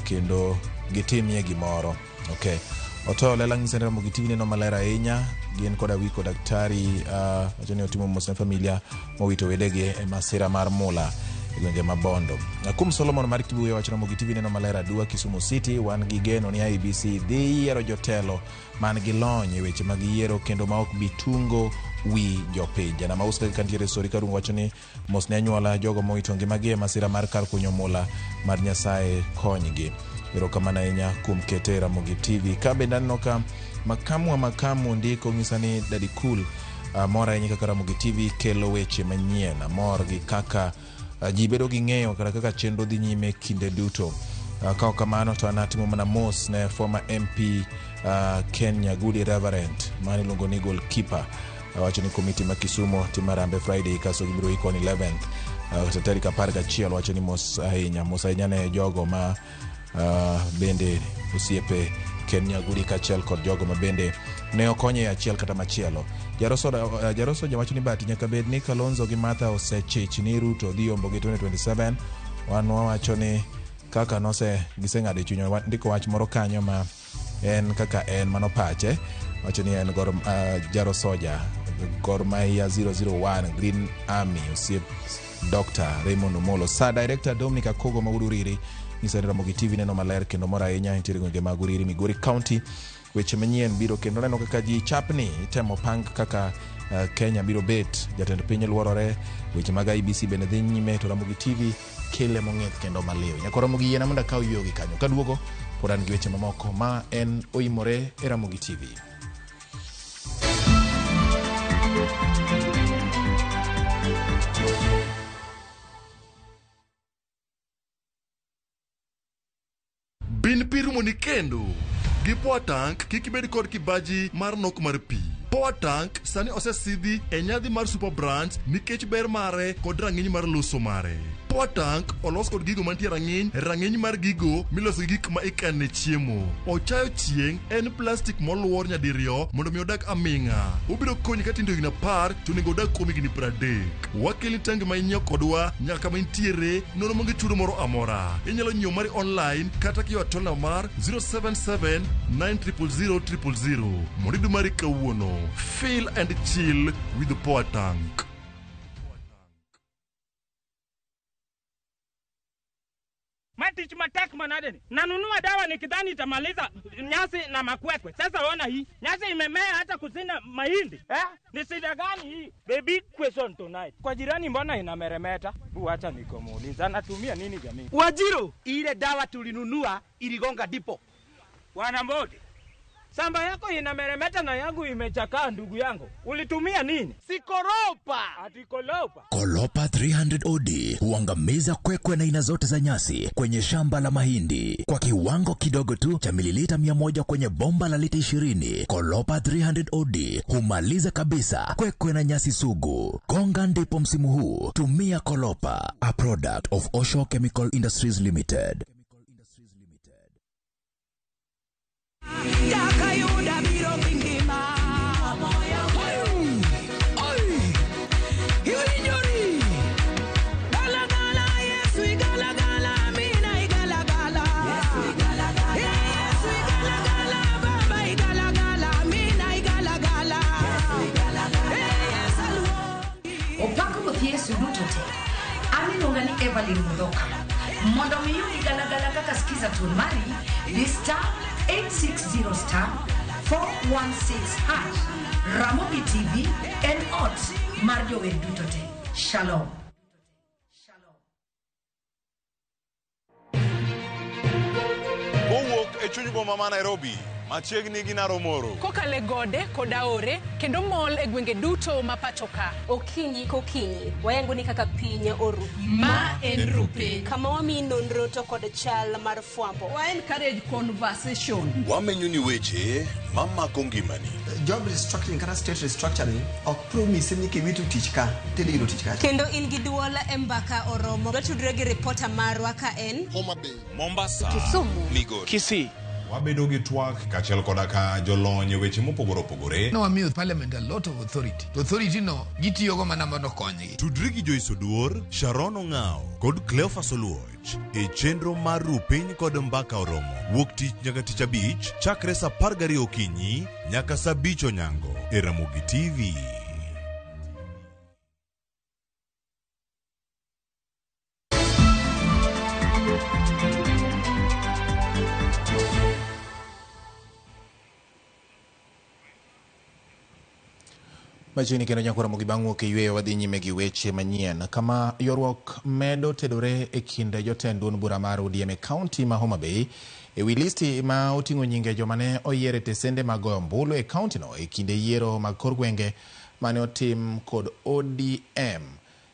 kendo gitimie gimoro. Okay. Otoyo lela ng'isa ni Ramogi TV neno maler ahinya gin koda wiko daktari wacho ni otimo mos ne familia mowito wedegi e masira mar mula e gwenge ma Bondo. Kum Solomon mar Kibuye wacho Ramogi TV neno maler adua Kisumu City wan gi geno ni IEBC dhi yiero jotelo man gi lony e weche mag yiero kendo ma ok bi tungo wi jopiny. Jana Mauska kantiere Sori Karungo wacho ni mos ne anyuola jogo mowito ngimagi e masira mar kar kunyo mula mar Nyasaye konygi. Erokamano ahinya kuom kete Ramogi TV. Ka bende aneno ka makamu wa makamu ndiko ng'isa ni Daddy Cool mor ahinya kaka Ramogi TV kelo weche manyien. Amor gi kaka ji bedo gi ng'eyo kata kaka chenro dhi nyime kinde duto. Ka ok kamano to an atimo mana mos ne former MP Ken Nyagudi Reverend mane iluongo ni goalkeeper. Wacho ni komiti ma Kisumu timo Harambee Friday kasto gibiro iko on 11th tarik 11 wacho ni mos ahinya ne jogo ma bende osiepe Ken Nyagudi kaachiel kod jogo ma bende ne okonye e achiel kata machielo. Jaroso jawacho ni Bahati nyaka bed ni Kalonzo gi Martha osechich ni Ruto dhi yombo gi 2027. Wan wawacho ni kaka nose giseng'ado e chunywa, ndiko wach moro kanyo ma en kaka en mano pache. Wacho ni en Gor, Jaro Soja Gor Mahia 001 Green Army osiep Dr. Raymond Omolo. Sa Director Dominic Akogo ma Uriri nyiso ni Ramogi TV neno maler kendo mor ahinya nitiere gwenge mag Uriri Migori County. Weche manyien biro kendo neno kaka ji chapni itemo pang kaka Kenya biro bet. Jatend piny luorore, weche mag IEBC bende dhi nyime to Ramogi TV kele mong'ith kendo maliw. Nyaka Ramogi yiena mondo akaw yueyo gi kanyo. Kaduogo pod an gi weche mamoko ma en oimore e Ramogi TV. Bin pi rumoni kendo. Gi Power Tank kik ibed kod kibaji mar nok mar pi. Power Tank sani osesidhi e nyadhi mar Super Brands nikech ber mare kod rang'iny mar loso mare. Power Tank olos kod gigo mantie rang'iny mar gigo miloso gi gik ma ikane chiemo. Ochayo chieng' en plastik moluor nyadiriyo mondo mi odag aming'a. Obiro konyi ka tindo higni 10 to onego odag kuom higni 30. Wakelni tangi ma inyiewo kodwa nyaka kama intiere nono maonge chudo moro amora. Inyalo nyiewo mari online kata kiyo atola mar 077 900 000 mondo iyud mari kawuono. Feel and chill with the Power Tank. Matich matek manadeni. Nanunua dawa nikidhani itamaliza nyasi na makwekwe. Sasa ona hii. Nyasi imemea hata kusina mahindi. Eh? Ni shida gani hii? Baby question tonight. Kwa jirani mbona inameremeta? Bu acha nikomuuliza. Anatumia nini jamii? Wajiro, ile dawa tulinunua iligonga dipo. Wanambodi. Samba yako inameremeta na yangu imechakaa ndugu yangu. Ulitumia nini? Sikoropa. Ati kolopa. Kolopa 300 OD huangamiza kwekwe na aina zote za nyasi kwenye shamba la mahindi kwa kiwango kidogo tu cha mililita 100 kwenye bomba la lita 20. Kolopa 300 OD humaliza kabisa kwekwe na nyasi sugu. Konga ndipo msimu huu. Tumia Kolopa, a product of Osho Chemical Industries Limited. Evelyn Mudhoka. Mondo miyudi galagala kaka skiza tune mari di star 860 star 416 hash. Ramogi TV en ot mar jower duto te. Shalom. E chuny boma ma Nairobi, machiegni gi Naromoro. Kokalo e gode kod aore kendo mol e gwenge duto ma pacho ka. Okinyi kokinyi wayango ni kaka piny oru. Ma en Rupiny. Kama wamiyi nonro to kod chal mar fwambo. Wa encourage conversation. Wamenyo ni weche mamako ngimani. Job restructuring kata state restructuring ok promise ni kiwito tich ka tidhi yudo tich kacha. Kendo in gi duol e mbaka oromo. Watudre gi ripota marwa ka en Homa Bay, Mombasa, Kisumu, Migori, Kisii. Wabedo gi twak kaachiel koda ka jolony e weche mopogore opogore. Nowamiyo parliament a lot of authority. To authority no gitiyogo mana mondo okonygi. Tudri gi Joyce Oduor, Sharon Ong'ao kod Cleophas Oluoch e chenro mar Rupiny kod Mbaka Oromo wuok tich nyaka tich abich chakre saa 12 okinyi nyaka saa 5 onyango e Ramogi TV. Machiegni kendo nyaka Ramogi bang' wuok e yweyo wadhi nyime gi weche manyien kama ywaruok medo tedore e kind jotend duond bura mar ODM e kaunti ma Homa Bay e wi listi ma oting'o nyinge joma ne oyier e tesende mag goyo ombulu e kauntino e kinde yiero mag kor gwenge mane otim kod ODM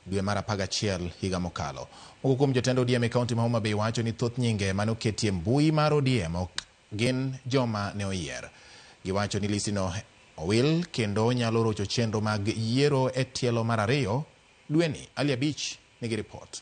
dwe mar 11 higa mokalo. Moko kuom jotend ODM e kaunti ma Homa Bay wacho ni thoth nyinge mane oketie mbui mar ODM ok gin joma ne oyier. Giwacho ni listino owil kendo nyalo rocho chenro mag yiero e tielo mar 2 dweni. Ali Abich nigi ripot.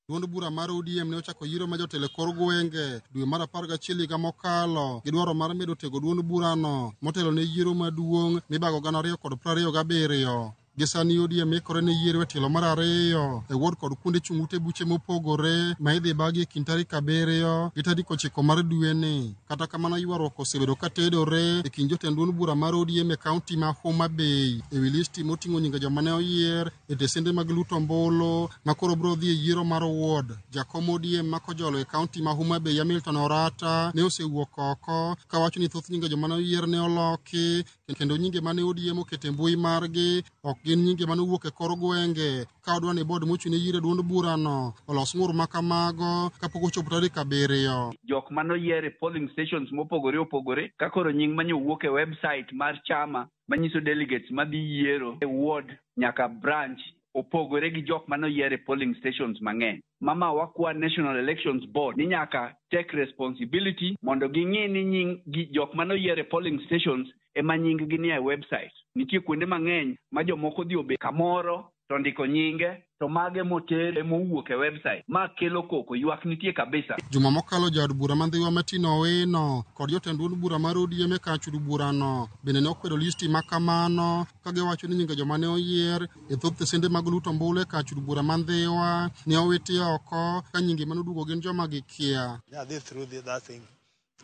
Duond bura mar ODM ne ochako yiero ma jotelo e kor gwenge dwe mar 11 higa mokalo gi dwaro mar medo tego duond burano motelo ne yiero maduong' mibago 2027. Gi sani ODM ikore ne yiero e tielo mar 2 e ward kod kuonde chung' ute buche mopogore ma idhi bagi e kind tarik 7 gi tarik 9 mar dweni. Kata kamano ywaruok osebedo ka tedore e kind jotend duond bura mar ODM e kaunti ma Homa Bay e wi listi moting'o nyinge joma ne oyier e tesende mag luto ombulu ma koro biro dhi e yiero mar ward. Jakom ODM ma Kojolo e kaunti ma Homa Bay Hamilton Orata ne osewuok oko kawacho ni thoth nyinge joma ne oyier ne oloki kendo nyinge mane ODM oketo e mbui margi ok gin nyinge mane owuok e kor gwenge ka odwa ni board mochung' ne yiero e duond burano olos ng'ur ma kamago kapok ochopo tarik 7. Jok manoyier e polling stations mopogore opogore ka koro nying mane owuok e website mar chama manyiso delegates madhi yiero e ward nyaka branch opogore gi jok manoyier e polling stations mang'eny. Mama wakwa National Elections Board ni nyaka take responsibility mondo ging'i ni nying gi jok manoyier e polling stations ema nying gi nie website. Nitie kuonde mang'eny ma jomoko dhi obet kamoro to ndiko nyinge to mage moter emowuok e website. Ma kelo koko, ywak nitie kabisa. Juma mokalo jaod bura ma Ndhiwa Martin Owino kod jotend duond bura mar ODM e kar chudo burano bende ne okwedo listi ma kamano ka giwacho ni nyinge joma ne oyier e thoth tesende mag luto ombulu e kar chudo bura ma Ndhiwa ne owiti oko ka nyinge manoduogo gin joma gikia. Nyadhi through that thing.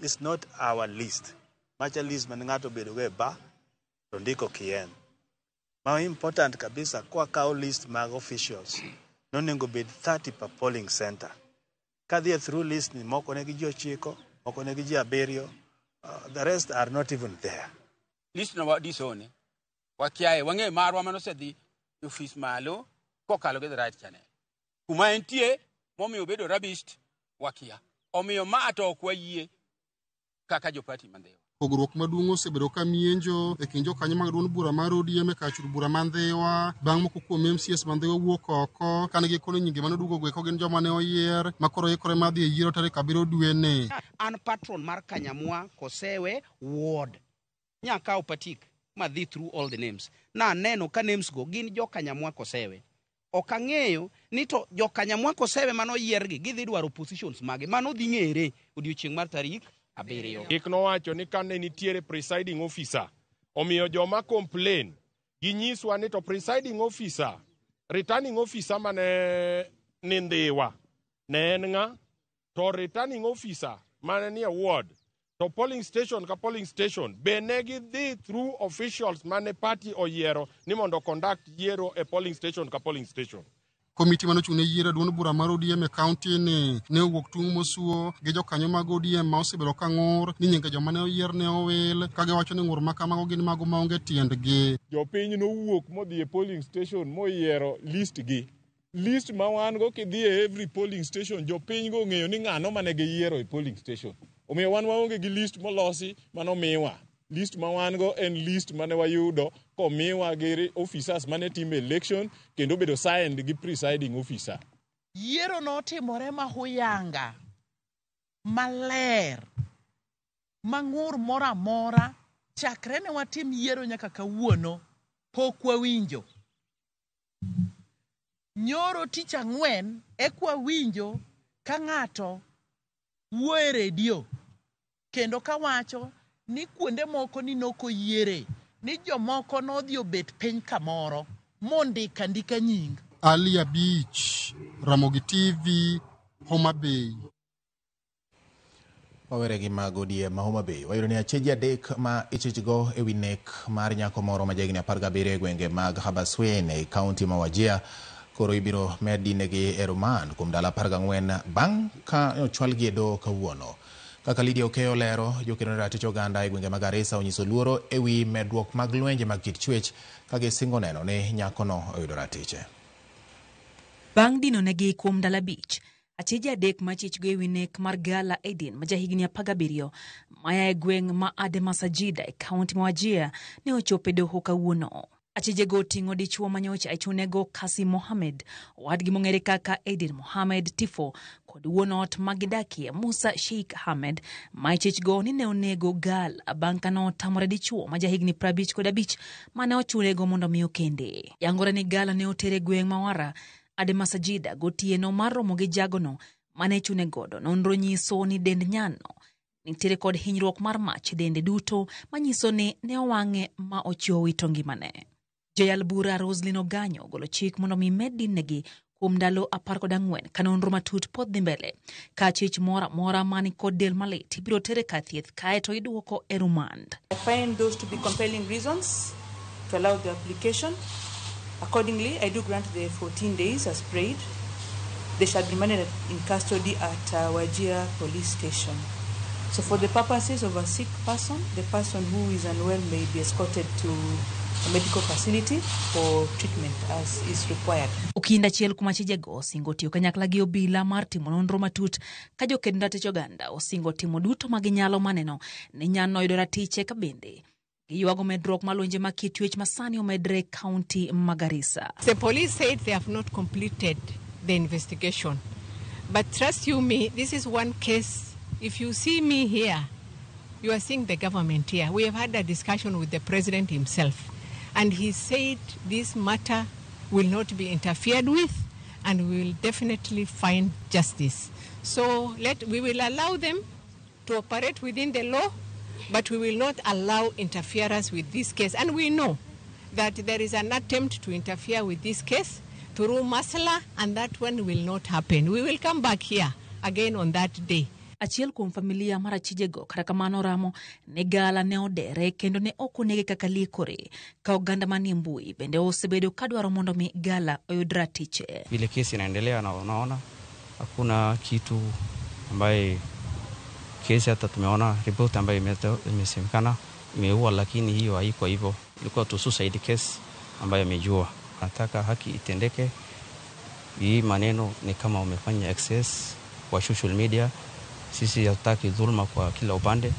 It's not our list. Macha list mane ng'ato obedo go e bar to ndiko kien. Ma important kabisa kwa kawo list mag officials nonego bed 30 per polling center. Kadhi through list ni moko nigi ji 9, moko nigi ji 7, the rest are not even there. List no wadisone wakiaye wang'e marwa manosedhi e ofis malo kokalo gi the right channel. Kuma entie momiyo obedo rubbish wakia. Omiyo ma to ok wayie kaka jopati ma Ndhiwa. Pogruok maduong' osebedo ka mienjo e kind jokanyo mag duond bura mar ODM e kar chudo bura ma Ndhiwa bang' moko kuom MCAs ma Ndhiwa wuok oko kane gikono nyinge manoduogo go eko gin joma ne oyier ma koro ikore mar dhi e yiero tarik 7 dweni. An patron mar Kanyamwa Kosewe ward. Nyakawo patik madhi through all the names. Naneno ka names go gin jo Kanyamwa Kosewe. Ok ang'eyo ni to jo Kanyamwa Kosewe manoyier gi gidhi dwaro positions mage. Mano dhi ng'ere odiochieng' mar tarik 7. Chik nowacho ni kane nitiere presiding officer, omiyo joma complain ginyiswa ni to presiding officer, returning officer mane ni Ndhiwa ne en ng'a, to returning officer mane ni e ward, to polling station ka polling station be ne gidhi through officials mane party oyiero ni mondo conduct yiero e polling station ka polling station. Komiti manochung' ne yiero e duond bura mar ODM e kaunti ni ne owuok tung' mosuo gi jokanyo mag ODM ma osebedo ka ng'ur ni nyinge joma ne oyier ne owil ka giwacho ni ng'ur ma kamago gin mago maonge tiendgi. Jopiny nowuok modhi e polling station moyiero list gi. List ma wan go kidhi e every polling station jopiny go ong'eyo ni ng'ano mane giyiero e polling station. Omiyo wan waonge gi list molosi manomiwa. List ma wan go en list mane wayudo komiwa gi officers mane timo election kendo obedo signed gi presiding officer. Yiero notimore ma huyanga maler ma ng'ur moro amora chakre ne watim yiero nyaka kawuono pok wawinjo. Nyoro tich ang'wen eka wawinjo ka ng'ato wuoyo e redio kendo kawacho ni kuonde moko ni nokoyiere ni jomoko nodhi obet piny kamoro mondiko andika nying. Ali Abich, Ramogi TV, Homa Bay. Wawere gi mag ODM ma Homa Bay. Wayudo ni acheje adek ma ichichgo e wi nek mar nyako moro ma jahigni 17 e gwenge mag Habaswein e kaunti ma Wajir koro ibiro med dinegi e remand kuom ndalo 14 bang' ka ochwalgi e doho kawuono. Kaka Lydia Okeyo lero, jokedo ne ratich oganda e gwenge mag Garissa onyiso luoro e wi medruok mag lwenje mag kit chwech ka gisingo neno ni nyakono oyudo ratiche. Bang' dinonegi kuom ndalo 5, acheje adek machichgo e wi nek mar Gala Edin ma jahigni 17 maya e gweng' ma Ademasajida e kaunti ma Wajir ne ochopo e doho kawuono. Achijego oting'o dichuo manyocha ichunego Kasim Mohamed, owadgi mong'ere kaka Edin Mohamed Tifo kod wuon ot ma gidakie Musa Sheikh Ahmed ma ichichgo ni ne onego Gal bang' ka notamore dichuo ma jahigni 55 mane ochunego mondo mi okende. Yangore ni Gala ne otere gweng' ma Wara Ademasajida gotieno mar romo gi jagono mane chune godo. Nonro nyiso ni dend nyano nitiere kod hinyruok mar mach e dende duto manyiso ni ne owang'e ma ochiwo wito ngimane. Jayal bura Roslyn Oganyo ogolo chik mondo mi med dinnegi kuom ndalo 14 ka nonro matut pod dhi mbele. Ka chich moro amora mani kod del malit ibiro tere kar thieth kaeto iduoko e rumand. I find those to be compelling reasons to allow the application. Accordingly, I do grant the 14 days as prayed. They shall be remanded in custody at Wajir Police Station. So for the purposes of a sick person, the person who is unwell may be escorted to a medical facility for treatment as is required. Okinda achiel kuom achijego osingo tiyo kanyakla gi obila mar timo nonro matut ka joked ratich oganda osingo timo duto ma ginyalo maneno ni nyano oyudo ratiche ka bende giywago medruok mar lwenje mag kit twech masani omedre e kaunti ma Garissa. The police said they have not completed the investigation. But trust you me, this is one case. If you see me here, you are seeing the government here. We have had a discussion with the president himself, and he said this matter will not be interfered with, and we will definitely find justice. So we will allow them to operate within the law, but we will not allow interference with this case. And we know that there is an attempt to interfere with this case through Masla, and that one will not happen. We will come back here again on that day. Achiel kuom familia mar achijego kata kamano ramo ni Gala ne odere kendo ne ok onege kaka liekore ka oganda manie mbui bende osebedo kadwaro mondo mi Gala oyud ratiche. Vile kesi inaendelea na unaona hakuna kitu ambaye kesi hata tumeona report ambayo imesemekana imeua, lakini hiyo haiko hivyo, ilikuwa tu suicide case ambayo imejua. Nataka haki itendeke. Hii maneno ni kama umefanya access kwa social media. Sisi hatutaki dhulma kwa kila upande.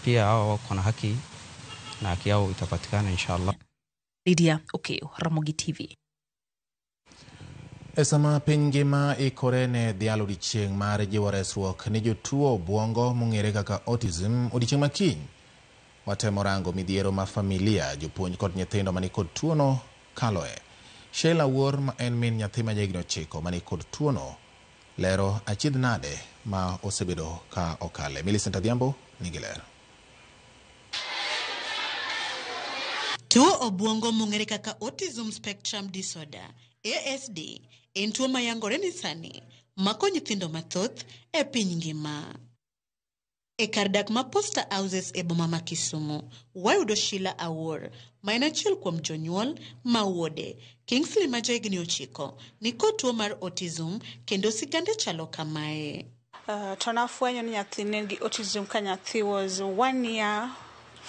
Pia hao wako na haki na haki yao itapatikana inshallah. Lydia Okeyo, Ramogi TV. E sama piny ngima ikore ne dhialo odiechieng' mar jiwo resruok ne jotuo obwongo mong'ere kaka autism odiechieng' ma kiny, watemo rango midhiero ma familia, jopuonj kod nyithindo manikod tuono kaloe. Sheila Wuor ma en min nyathi ma jahigni 9 manikod tuono lero achiedh nade ma osebedo ka okale. Millicent Adhiambo nigi ler. Tuo obwongo mong'ere kaka Autism Spectrum Disorder ASD en tuo mayangore ni sani mako nyithindo mathoth e piny ngima. E kar dak ma Posta Houses e boma ma Kisumu, wayudo Sheila Awuor, ma en achiel kuom jonyuol ma wuode Kingsley ma jahigni 9 nikod tuo mar autism kendo sigande chalo kamae. To nafwenyo ni nyathi ne nigi autism ka nyathi was 1 year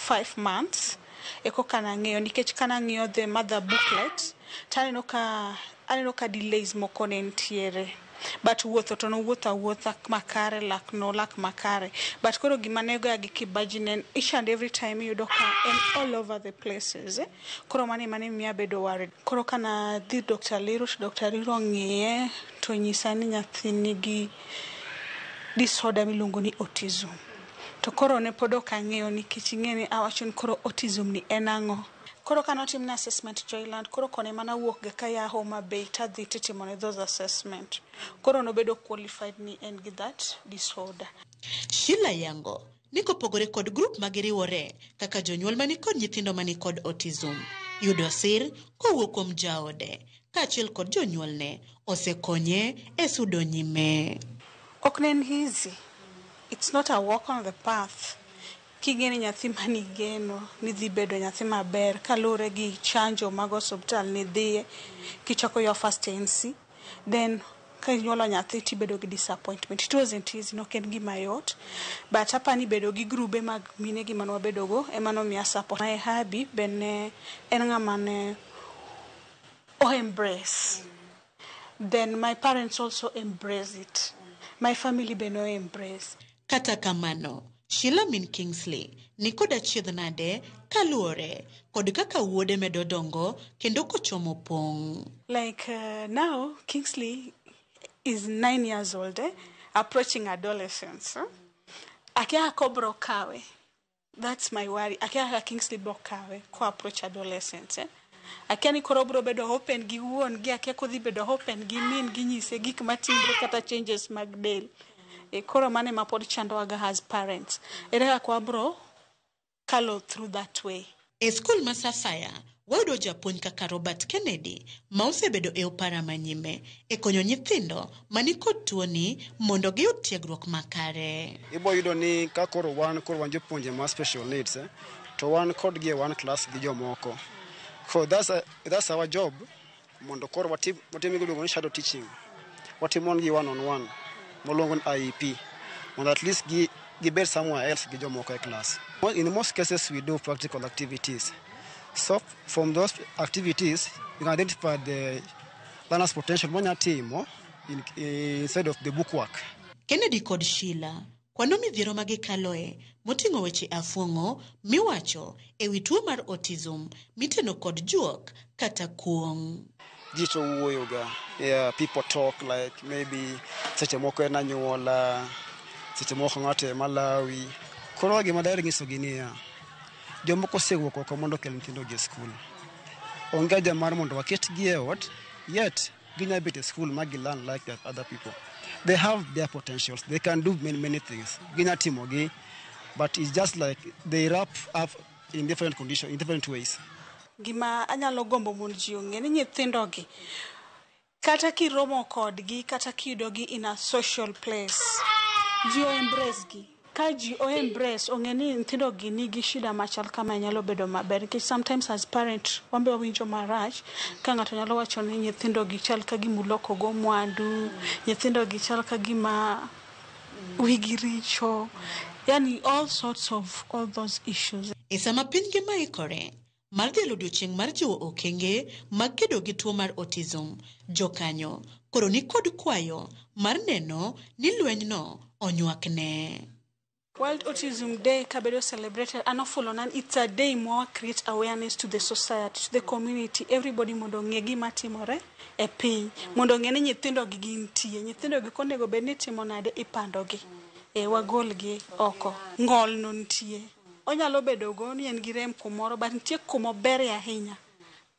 5 months. Eko kana ng'eyo nikech kana ng'iyo the mother booklet to aneno ka delays moko ne nitiere. But wuotho to nowuotho awuotha makare, lak nolak makare. But koro gima ne goya gi kibaji ne en each and every time iyudo ka en all over the places. Eh? Koro mano ema ne miyo abedo worried. Koro kana dhi Dr. Liru to Dr. Liru ong'iye to nyisa ni nyathi nigi disorder miluongo ni autism. To koro ne pod ok ang'eyo nikech ing'e ni awacho ni koro autism ni en ang'o. Koro ka notimne assessment Joyland, koro kone mana wuok ga kaya Homa Bay tadhi titimone those assessment. Koro nobedo qualified ni en gi that disorder. Sheila yango ni kopogore kod grup magiriwore kaka jonyuol manikod nyithindo manikod autism, yudo sir kowuok kuom jaode kaachiel kod jonyuolne osekonye e sudo nyime. Ok ne en easy. It's not a walk on the path. King'e ni nyathi manigeno ni dhi bedo nyathi maber kaluwore gi chanjo mag osuptal nidhiye kichako your first ANC, then ka inyuolo nyathi tibedo gi disappointment. It wasn't easy, nok en gima yot. But apani bedo gi grube mag mine gi mane wabedogo ema nomiya support. My hubby be ne en ng'ama ne o embrace. Then my parents also embrace it. My family be no embrace. Kata kamano, Sheila min Kingsley nikod achiedh nade kaluwore kod kaka wuode medo dongo kendo kochomo pong'. Like now, Kingsley is 9 years old, eh? Approaching adolescence. Eh? Akia kaka obro kawe. That's my worry. Akia kaka Kingsley bro kawe ko approach adolescence. Eh? Akia ni koro obro bedo open gi wuon gi, akia kodhi bedo open gi min gi nyise gik matimre kata changes mag del. E, koro mano ema pod chandowaga as parents. Ere kaka wabro kalo through that way. E skul ma Sapphire, wayudo japuonj kaka Robert Kennedy ma osebedo e opara manyime e konyo nyithindo manikod tuoni mondo giyud tiegruok makare. Ibo yudo ni ka koro wan koro wan jopuonje ma special needs, to wan kodgi e one class gi jomoko. So that's our job mondo koro watim gima iluongo ni shadow teaching. Watimo gi one on one moluongo ni IEP mondo at least gibed somewhere else gi jomoko e class. In most cases we do practical activities. So from those activities you can identify the learner's potential monya timo instead of the book work. Kennedy kod Sheila kwano midhiero ma gikaloe moting'o weche afuong'o miwacho ewi tuo mar autism miteno kod juok kata kuong'. Ji to wuoyo ga. Yeah, people talk like maybe seche moko en anyuola, seche moko ng'ato ema lawi. Koro gima daher nyisogi niya, jomoko osewuok oko mondo okel nyithindogi e skul. Onge haja mar mondo waketgi e ot, yet ginya bet e skul ma gi learn like the other people. They have their potentials. They can do many, many things. Ginya timogi, but it's just like they wrap up in different conditions, in different ways. Gima anyalo gombo mondo ji ong'e ni nyithindogi kata kiromo kodgi kata kiyudogi in a social place, ji o embrace gi. Ka ji o embrace ong'e ni nyithindogi nigi shida machal kama nyalo bedo maber nikech sometimes as parent wan be wawinjo marach ka ng'ato nyalo wacho ni nyithindogi chal ka gima uloko go mwandu, nyithindogi chal ka gima wigi richo, yani all sorts of all those issues. E sama piny ngima ikore mar dhialo odiochieng' mar jiwo okenge mag kedo gi tuo mar autism, jokanyo koro nikod kwayo mar neno ni lwenyno onywakne. World Autism Day kabedo celebrated anofulo nan it's a day more create awareness to the society, to the community, everybody mondo ong'e gima timore e piny, mondo ong'e ni nyithindo gi gintie, nyithindo gi konego bed ni timo nade ipandogi, e wagolgi oko, ng'ol no nitie. Onyalo bedo go ni en gi rem kumoro, but nitie kumoberie ahinya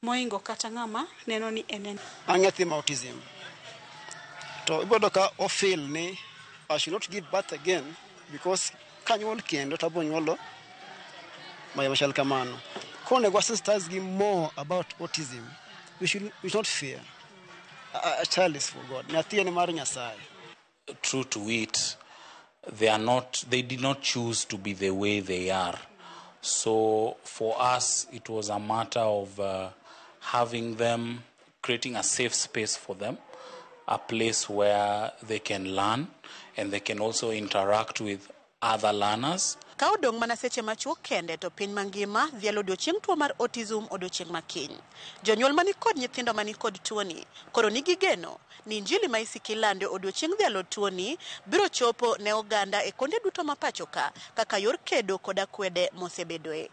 moingo kata ng'ama neno ni en en. An nyathi ma autism. To iboyudo ka o feel ni I should not give birth again because kanyuol kendo to abiro nyuolo machal kamano. Koro onego wa sensitize gi more about autism. We should not fear. A child is for God. Nyathi en mar Nyasaye. True to it, they did not choose to be the way they are. So for us, it was a matter of having them, creating a safe space for them, a place where they can learn and they can also interact with other learners. Ka odong' mana seche machuok kende to piny mangima dhialo odiochieng' tuo mar autism odiochieng' makiny. Jonyuol mani kod nyithindo mani kod tuoni koro nigi geno ni injili ma isiki lando odiochieng' dhialo tuoni biro chopo ne oganda e konde duto ma pacho ka kaka yor kedo kod akwede mosebedoe.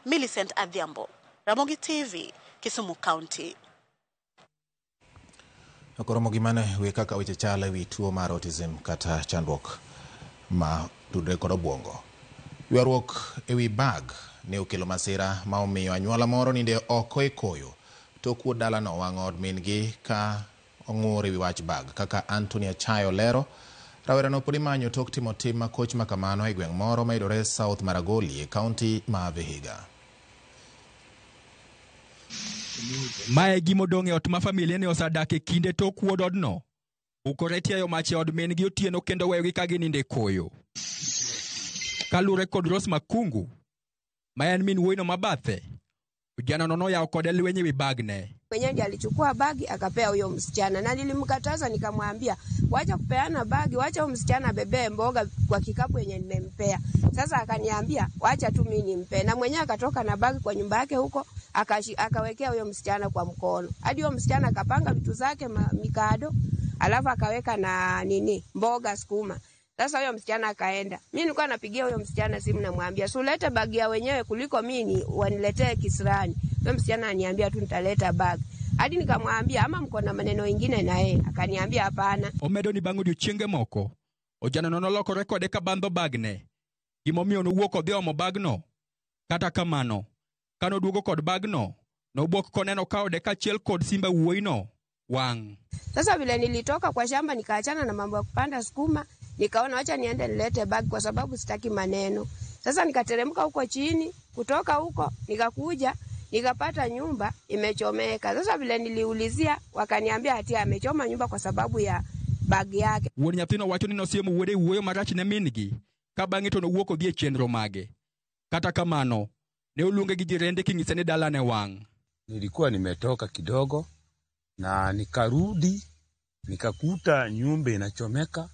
Millicent Adhiambo, Ramogi TV, Kisumu County. Koro gimane we kaka weche chal e wi tuo mar autism kata chandruok ma tudre kod obwongo. Ywaruok e wi bag ne okelo masira ma omiyo anyuola moro ninde oko e koyo tok wuod dalano owang'o od min-gi ka ong'ur e wi wach bag. Kaka Anthony Achayo lero, rawerano pod imanyo tok timo tim makoch ma kamano e gweng' moro mayudore South Maragoli e kaunti ma Vihiga. Mae gimodong' e ot ma familia ne osedak e kinde tok wuod odno. Bukore tiayo mach e od min gi otieno kendo weyogi ka ginindo e koyo. Kaluwore kod Rose Makungu, ma en min wuoyino ma bathe, ojanano noyawo kode lweny e wi bagne. Mwenyewe ndiye alichukua bagi akapea huyo msichana, na nilimkataza nikamwambia, wacha kupeana bagi, wacha huyo msichana abebee mboga kwa kikapu yenye nimempea. Sasa akaniambia wacha tu mimi nimpe, na mwenyewe akatoka na bagi kwa nyumba yake huko akawekea huyo msichana kwa mkono, hadi huyo msichana akapanga vitu zake mikado, alafu akaweka na nini mboga sukuma. Sasa huyo msichana akaenda. Mimi nilikuwa napigia huyo msichana simu namwambia, "Si ulete bagi ya wenyewe kuliko mimi waniletee kisirani." Huyo msichana aniambia tu nitaleta bagi. Hadi nikamwambia ama mko na maneno mengine na yeye, akaniambia hapana. Omedo ni bang' odiochienge moko, ojanano nolokore kode ka bandho bagne. Gimomiyo nowuok odhi omo bagno. Kata kamano, kanoduogo kod bagno, nobwok koneno ka ode kaachiel kod simba wuoyino wang'. Sasa vile nilitoka kwa shamba nikaachana na mambo ya kupanda sukuma, nikaona wacha niende nilete bag kwa sababu sitaki maneno. Sasa nikateremka huko chini, kutoka huko nikakuja nikapata nyumba imechomeka. Sasa vile niliulizia wakaniambia ati amechoma nyumba kwa sababu ya bag yake. Wuon nyathino wacho ni nosiemo wuode wuoyo marach ne min-gi, ka bang'e to nowuok odhi e chenro mage. Kata kamano, ne oluonge gi jirende king'ise ni dalane wang'. Nilikuwa nimetoka kidogo na nikarudi nikakuta nyumba inachomeka,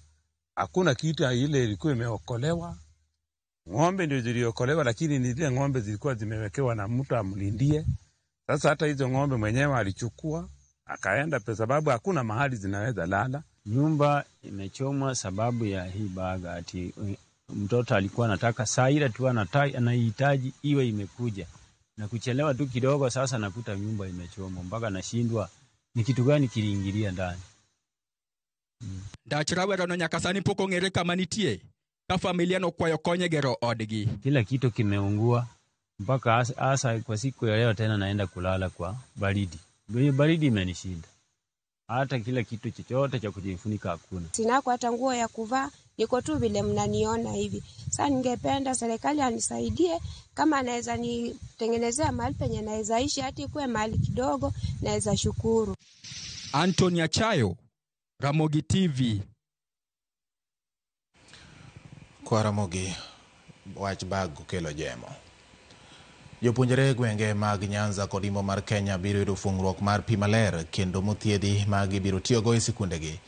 hakuna kitu ile ilikuwa imeokolewa. Ng'ombe ndio ziliokolewa, lakini ni zile ng'ombe zilikuwa zimewekewa na mtu amlindie. Sasa hata hizo ng'ombe mwenyewe alichukua akaenda, kwa sababu hakuna mahali zinaweza lala. Nyumba imechomwa sababu ya hii baga, ati mtoto alikuwa anataka saa ile tu anahitaji iwe imekuja, na kuchelewa tu kidogo, sasa nakuta nyumba imechomwa mpaka nashindwa ni kitu gani kiliingilia ndani. Ndach rawerano nyaka sani pok ong'ere kama nitie, ka familia nokwayo kony e gero odgi. Kila kitu kimeungua mpaka hasa kwa siku ya leo tena naenda kulala kwa baridi. Hiyo baridi imenishinda. Hata kila kitu chochote cha kujifunika hakuna. Sina hata nguo ya kuvaa, niko tu vile mnaniona hivi. Sasa ningependa serikali anisaidie kama anaweza nitengenezea mahali penye naweza ishi, hata ikuwe mahali kidogo, naweza shukuru. Anthony Achayo, Ramogi TV. Kwa Ramogi, wach bag okelo jemo. Jopuonjre gwenge mag Nyanza kod Imbo mar Kenya biro yudo fungruok mar pi maler kendo mothiedhi ma gibiro tiyogo e sikundegi.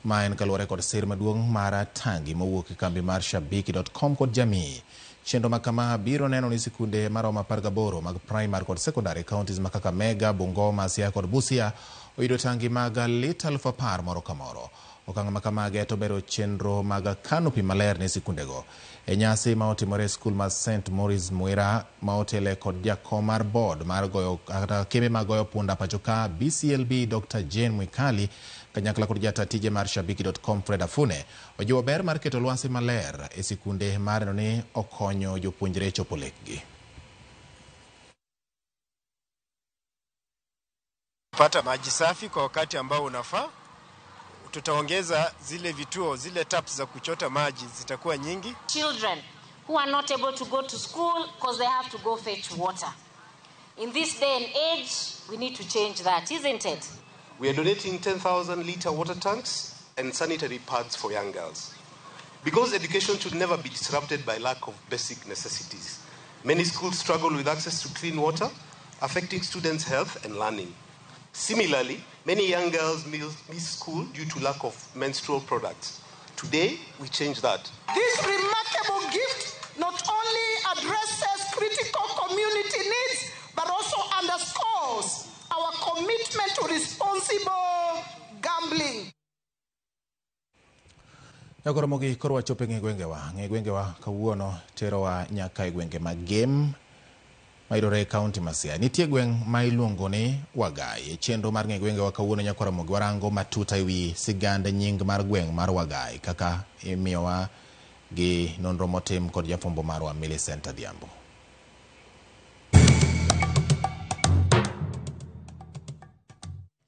Ma en kaluwore kod sir maduong' mar tangi mowuok e kambi mar Shabiki.com kod Jamii. Chenro ma kama biro neno ni sikunde maromo 18 mag primary kod secondary counties ma Kakamega, Bungoma, Siaya kod Busia oyudo tangi mag lita 10,000 moro ka moro. Okang' ma kama geto bero chenro mag kano pi maler ne sikundego. E nyasi ma otimore e skul mar St Maurice Mwira ma otele kod jakom mar board mar goyo kata kembe mag goyo punda pacho ka BCLB Dr. Jane Mwikali kanyakla kod jata tije mar Shabiki.com Fred Afune ojiwo ber mar keto lwasi maler e sikunde mar neno ni okonyo jopuonjre chopo lekgi. Pata maji safi kwa wakati ambao unafaa. Tutaongeza zile vituo, zile taps za kuchota maji zitakuwa nyingi. Children who are not able to go to school because they have to go fetch water. In this day and age, we need to change that, isn't it? We are donating 10,000 liter water tanks and sanitary pads for young girls. Because education should never be disrupted by lack of basic necessities. Many schools struggle with access to clean water, affecting students' health and learning. Similarly, many young girls miss school due to lack of menstrual products. Today, we change that. This remarkable gift not only community needs, but also underscores our commitment to responsible gambling. Nyakoro mogik koro wachopo e ng'e gwengewa. Ng'e gwengewa kawuono terowa nyaka e gwenge mag Gem mayudore e kaunti ma Siaya. Nitie gweng' ma iluongo ni Wagai. E chenro mar ng'e gwengewa kawuono nyakoro mogi warango matut e wi sigand nying mar gweng' mar Wagai kaka imiyowa gi nonro motim kod jafwambo marwa Millicent Adhiambo.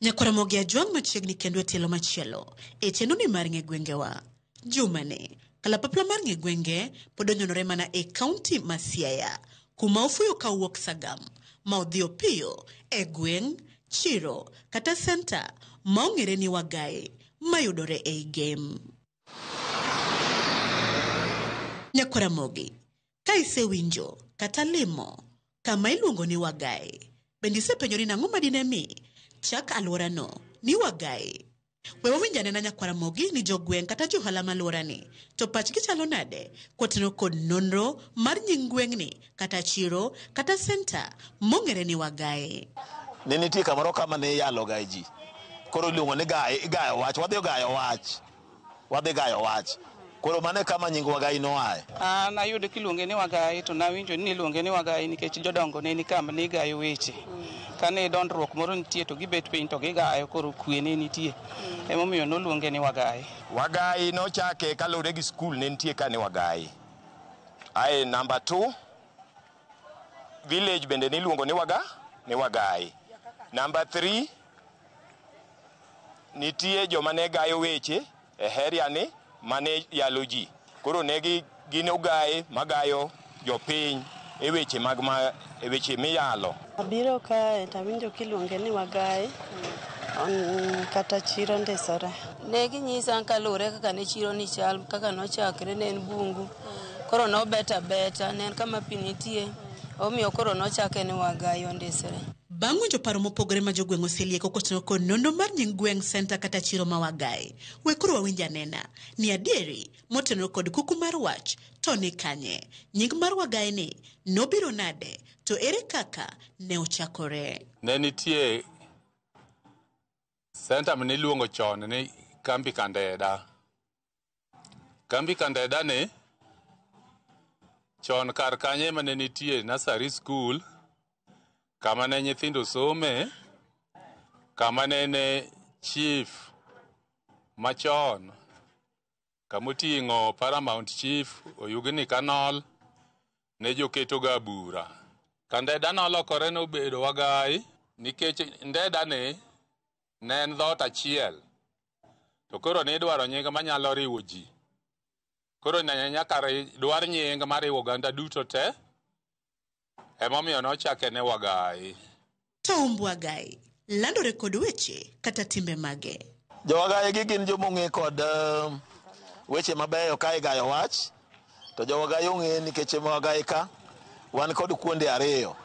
Nyakwaramogi Ajwang' machiegni kendo e tielo machielo e chenro ni mar ng'e gwengewa. Jumani, kalapapla mar ng'e gwenge pod onyonore mana e kaunti ma Siaya, kuma ofuyo ka owuok Sagam, ma odhi opiyo e gweng', chiro kata senta ma ong'ere ni Wagai mayudore ei Gem. Nyakwaramogi, ka isewinjo kata limo kama iluongo ni Wagai, bende isepenjori nang'o madine mi chak alworano ni Wagai? We wawinj anena Nyakwaramogi ni jogweng' kata johala malworani to pachgi chalo nade kotenore kod nonro mar nying gweng'ni kata chiro kata senta mong'ere ni Wagai. Ne nitie kamoro kama ne iyaloga e ji. Koro iluongo ni igayo wach, wadhi gayo wach. Wadhi gayo wach. Koro mano e kama nying Wagai noaye. An ayudo kiluonge ni Wagai to nawinjo ni iluonge ni Wagai nikech jodongo ne ni kama ne igayo weche. Kane dondruok moro nitie to gibet piny to gigayo koro kwe ne nitie. Emomiyo noluonge ni Wagai. Wagai nochake kaluwore gi skul ne nitie ka ni Wagai. Ae namba 2 village bende niluongo ni ni Wagai. Namba 3 nitie joma ne gayo weche e area ni mane yalo ji. Koro ne gin ogaye magayo jopiny e weche mag e weche miyalo. Abiro kae to awinjo kiluonge ni Wagai kata chiro ndisore. Ne ginyisa kaluwore kaka ne chiro ni chal, kaka nochakre ne en bungu. Koro nobet abeta, ne en kama pi nitie, omiyo koro nochake ni Wagai ondisore. Bang' winjo paro mopogore ma jogweng' oselieko kotenore kod nonro mar nying gweng' senta kata chiro ma Wagai, we koro wawinj anena ni adieri motenore kod kuku mar wach to ni kanye. Nying mar Wagai ni nobiro nade to ere kaka ne ochakore? Ne nitie senta maniluongo chon ni Kambi Kandeda. Kambi Kandeda ni chon kar kanye mane nitie nursery school, kama ne nyithindo some, kama ne chief machon, kamoting'o paramount chief Oyugni Kanol, ne joketoga bura. Kandeda nolokore nobedo Wagai nikech ndeda ni ne en dhoot achiel, to koro nidwaro nying manyalo riwo ji. Koro ne nyaka dwar nying mariwo oganda duto te, emomiyo nochake ne Wagai. To umb Wagai landore kod weche kata timbe mage. Jo-Wagai gi gin jomong'e kod weche mabeyo ka igayo wach, to jo-Wagai ong'e nikech Wagai ka wan kod kuonde ariyo.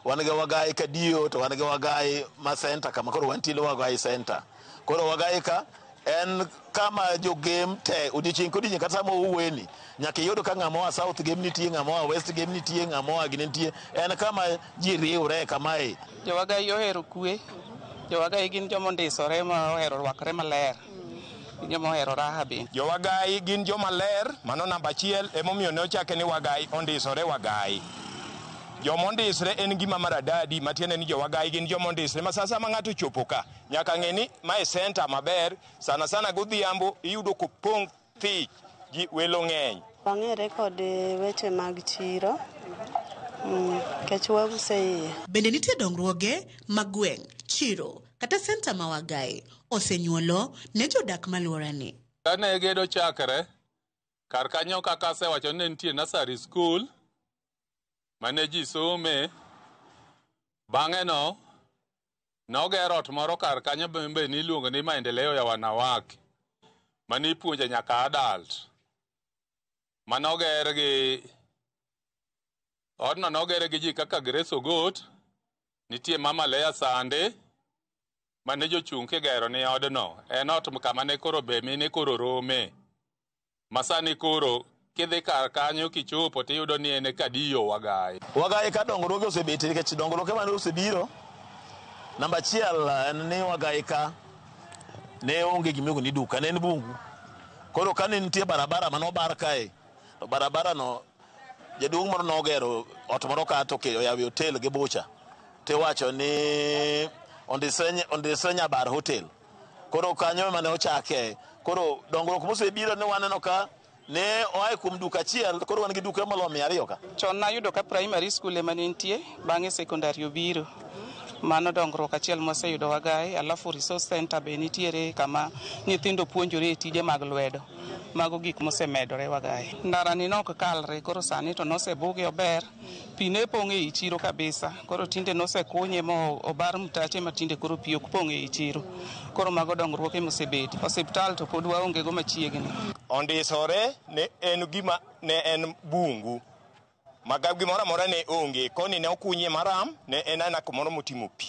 Wan gi Wagai Kadio to wan gi Wagai ma center kama koro wantie Wagai center. Koro Wagai ka en kama jogem te odiochieng' kodiochieng' kata sama owuoyeni nyaka iyud ka ng'ama oa South Gem nitie, ng'ama oa West Gem nitie, ng'ama oa gine nitie. En kama ji riwre kamae. Jo-Wagai ohero kwe. Jo-Wagai gin joma ondisore ma ohero rwakore maler. Gin joma ohero raha bende. Jo-Wagai gin joma ler, mano namba 1, emomiyo ne ochake ni Wagai ondisore Wagai. Joma ondisre en gima maradadi, matiende ni jo-Wagai gin joma ondisre ma sa sama ng'ato ochopo ka nyaka ng'e ni mae center maber. Sana sana godhiambo iyudo kopong' thich, ji welo ng'eny. Wang'ere kod weche mag chiro nikech wauso iye. Bende nitie dongruoge mag gweng', chiro kata senta ma Wagai osenyuolo ne jodak malworani. Kane gedo chakre, kar kanyo kaka asewacho ni ne nitie nursery school mane ji some. Bang'e no noger ot moro kar kanyo bende niluongo ni Maendeleo ya Wanawake, mane ipuonje nyaka adult. Manoger gi odno noger gi ji kaka Grace Ogot, nitie Mama Lea Sande mane jochung' kigero ni odno. En ot kama ne koro be mine koro rome, ma sani koro Kidhi kar kanyo kichopo tiyudo ni en e Kadiyo Wagai. Wagai ka dongruoge osebetie nikech dongruoge mane osebiro. Namba achiel en ni Wagai ka ne onge gima iluongo ni duka, ne en bungu. Koro kane nitie barabara mane obar kae, to barabara no jaduong' moro nogero ot moro ka to oyawo hotel gi bucha. Tiwacho ni Ondisre Nyabar Hotel. Koro kanyo ema ne ochake. Koro dongruok mosebiro ne waneno ka ne oa kuom duka achiel, koro wan gi duka moloyo 200 ka. Chon nayudo ka primary school ema ne nitie, bang'e secondary obiro. Mano dongruok achiel mwaseyudo Wagai, alafu resource center be nitiere kama nyithindo puonjore e tije mag lwedo. Mago gik mosemedore Wagai. Ndara ni nok kalre, koro sani to nosebuge ober. Pi ne pong' ei chiro kabisa, koro tinde nosekunye mo obar mtache ma tinde koro pi ok pong' ei chiro. Koro mago dongruoke mosebeti. Osiptal to pod waonge go machiegni. Ondisore ne en gima ne en bungu. Maga gimoro amora ne onge, koni ne okunye maram, ne en aena kumoro motimo pi.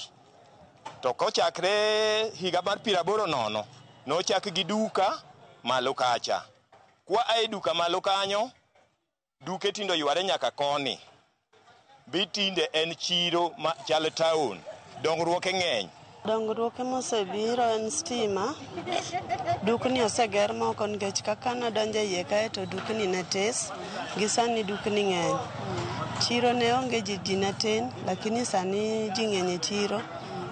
To kochakre higa mar 80 nochak gi duka malo kacha. Kwa ae duka malo kanyo, duke tindo yware nyaka koni. Bi tinde en chiro ma chal town, dongruoke ng'eny. Dongruoke mosebiro en stima, dukni oseger moko nikech kaka nadonjo e iye kae to dukni ne tis, gi sani dukni ng'eny. Chiro ne onge ji ne tin, lakini sani ji ng'eny e chiro.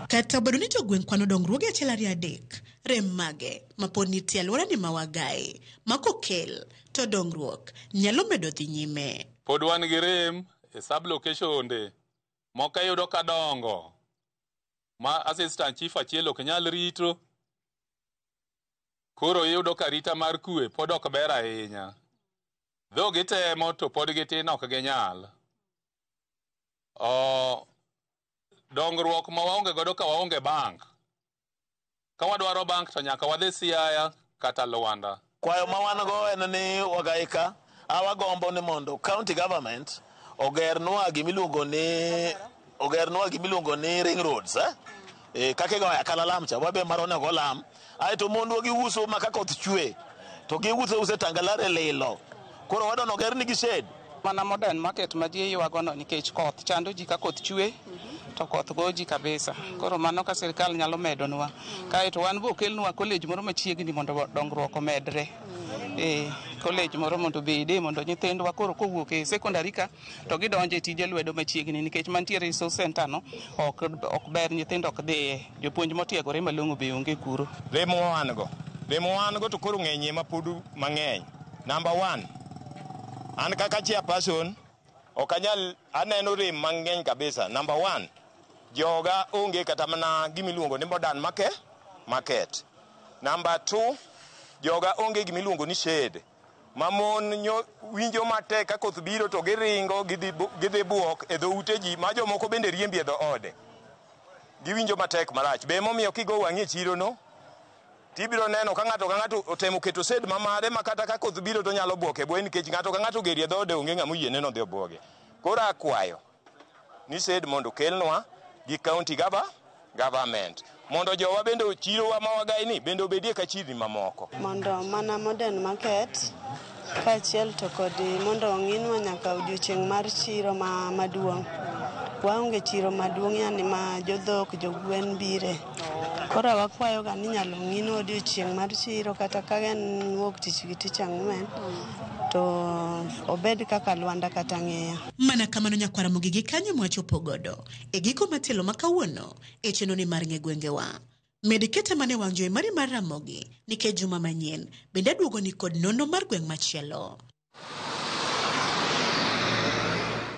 Kata obedo ni jogweng' kwano dongruoge 1 2 3, rem mage ma pod nitie alworani ma Wagai ma kokel to dongruok nyalo medo dhi nyime. Pod wan gi rem e sub-location de, moko iyudo ka dongo ma assistant chief achiel ok nyal rito. Koro iyudo ka rita mar kwe pod ok ber ahinya. Dho gitemo to pod gitin ok ginyal. Dongruok ma waonge godo ka waonge bank. Ka wadwaro bank to nyaka wadhi Siaya kata Luanda. Kwayo ma wan go en ni Wagai ka, awagombo ni mondo county government ogernwa gimiluongo ni ring roads, Kaka igoyo akala lam cha, wabe mar onego olam. Aeto mondwa giuso ma ka koth chwe, to giuso use tangalare lilo. Koro wadwa ni ogernigi shed. Mana modern market ma ji ywago no nikech koth chando ji ka koth chwe, to koth go ji kabisa. Koro mano ka sirkal nyalo medonwa. Kaeto wan be okelnwa college moro machiegni mondo dongruok omedre. College moro mondo obede mondo nyithindwa koro kowuok e secondary ka to gidonjo e tije lwedo machiegni nikech mantiere resource center no ok ber, nyithindo ok dhiye, jopuonj motiegore malong'o be onge kuro. Rem wan go to koro ng'enyie ma pod mang'eny. Number 1, an kaka chairperson ok anyal aneno rem mang'eny kabisa. Number 1, joga onge kata mana gimiluongo ni modern market. Number 2, joga onge gimiluongo ni shade. Ma mon winjo matek ka koth biro to giringo gidhi buok e dho ute ji ma jomoko bende riembi e dho ode. Giwinjo matek marach. Be emomiyo kigo wang'i e chiro no, tibiro neno ka ng'ato ka ng'ato otemo keto shed ma mare ma kata ka koth biro to nyalo buok e bwoye nikech ng'ato ka ng'ato ogerie dhoode onge ng'ama oyiene nodhi obuoge. Koro akwayo ni shed mondo okelnwa gi county government mondo jowa bende chirowa ma Wagai ni bende obedie ka chirni mamoko. Mondo mana modern market kaachiel to kod mondo ong'inwa nyaka odiochieng' mar chiro maduong'. Waonge chiro maduong' yani ma jodhok, jogwen bire. Koro wakwayo ga ni inyalo ng'inwa odiochieng' mar chiro kata ka en wuok tich gi tich ang'wen to obed kaka Lwanda kata Ng'eya. Mana kamano nyakwara Ramogi gi kanyo mwachopo godo e giko matielo ma kawuono e chenro ni mar ng'e gwengewa. Med kete mane wang' jowi mari mar Ramogi nikech juma manyien bende aduogo ni kod nonro mar gweng' machielo.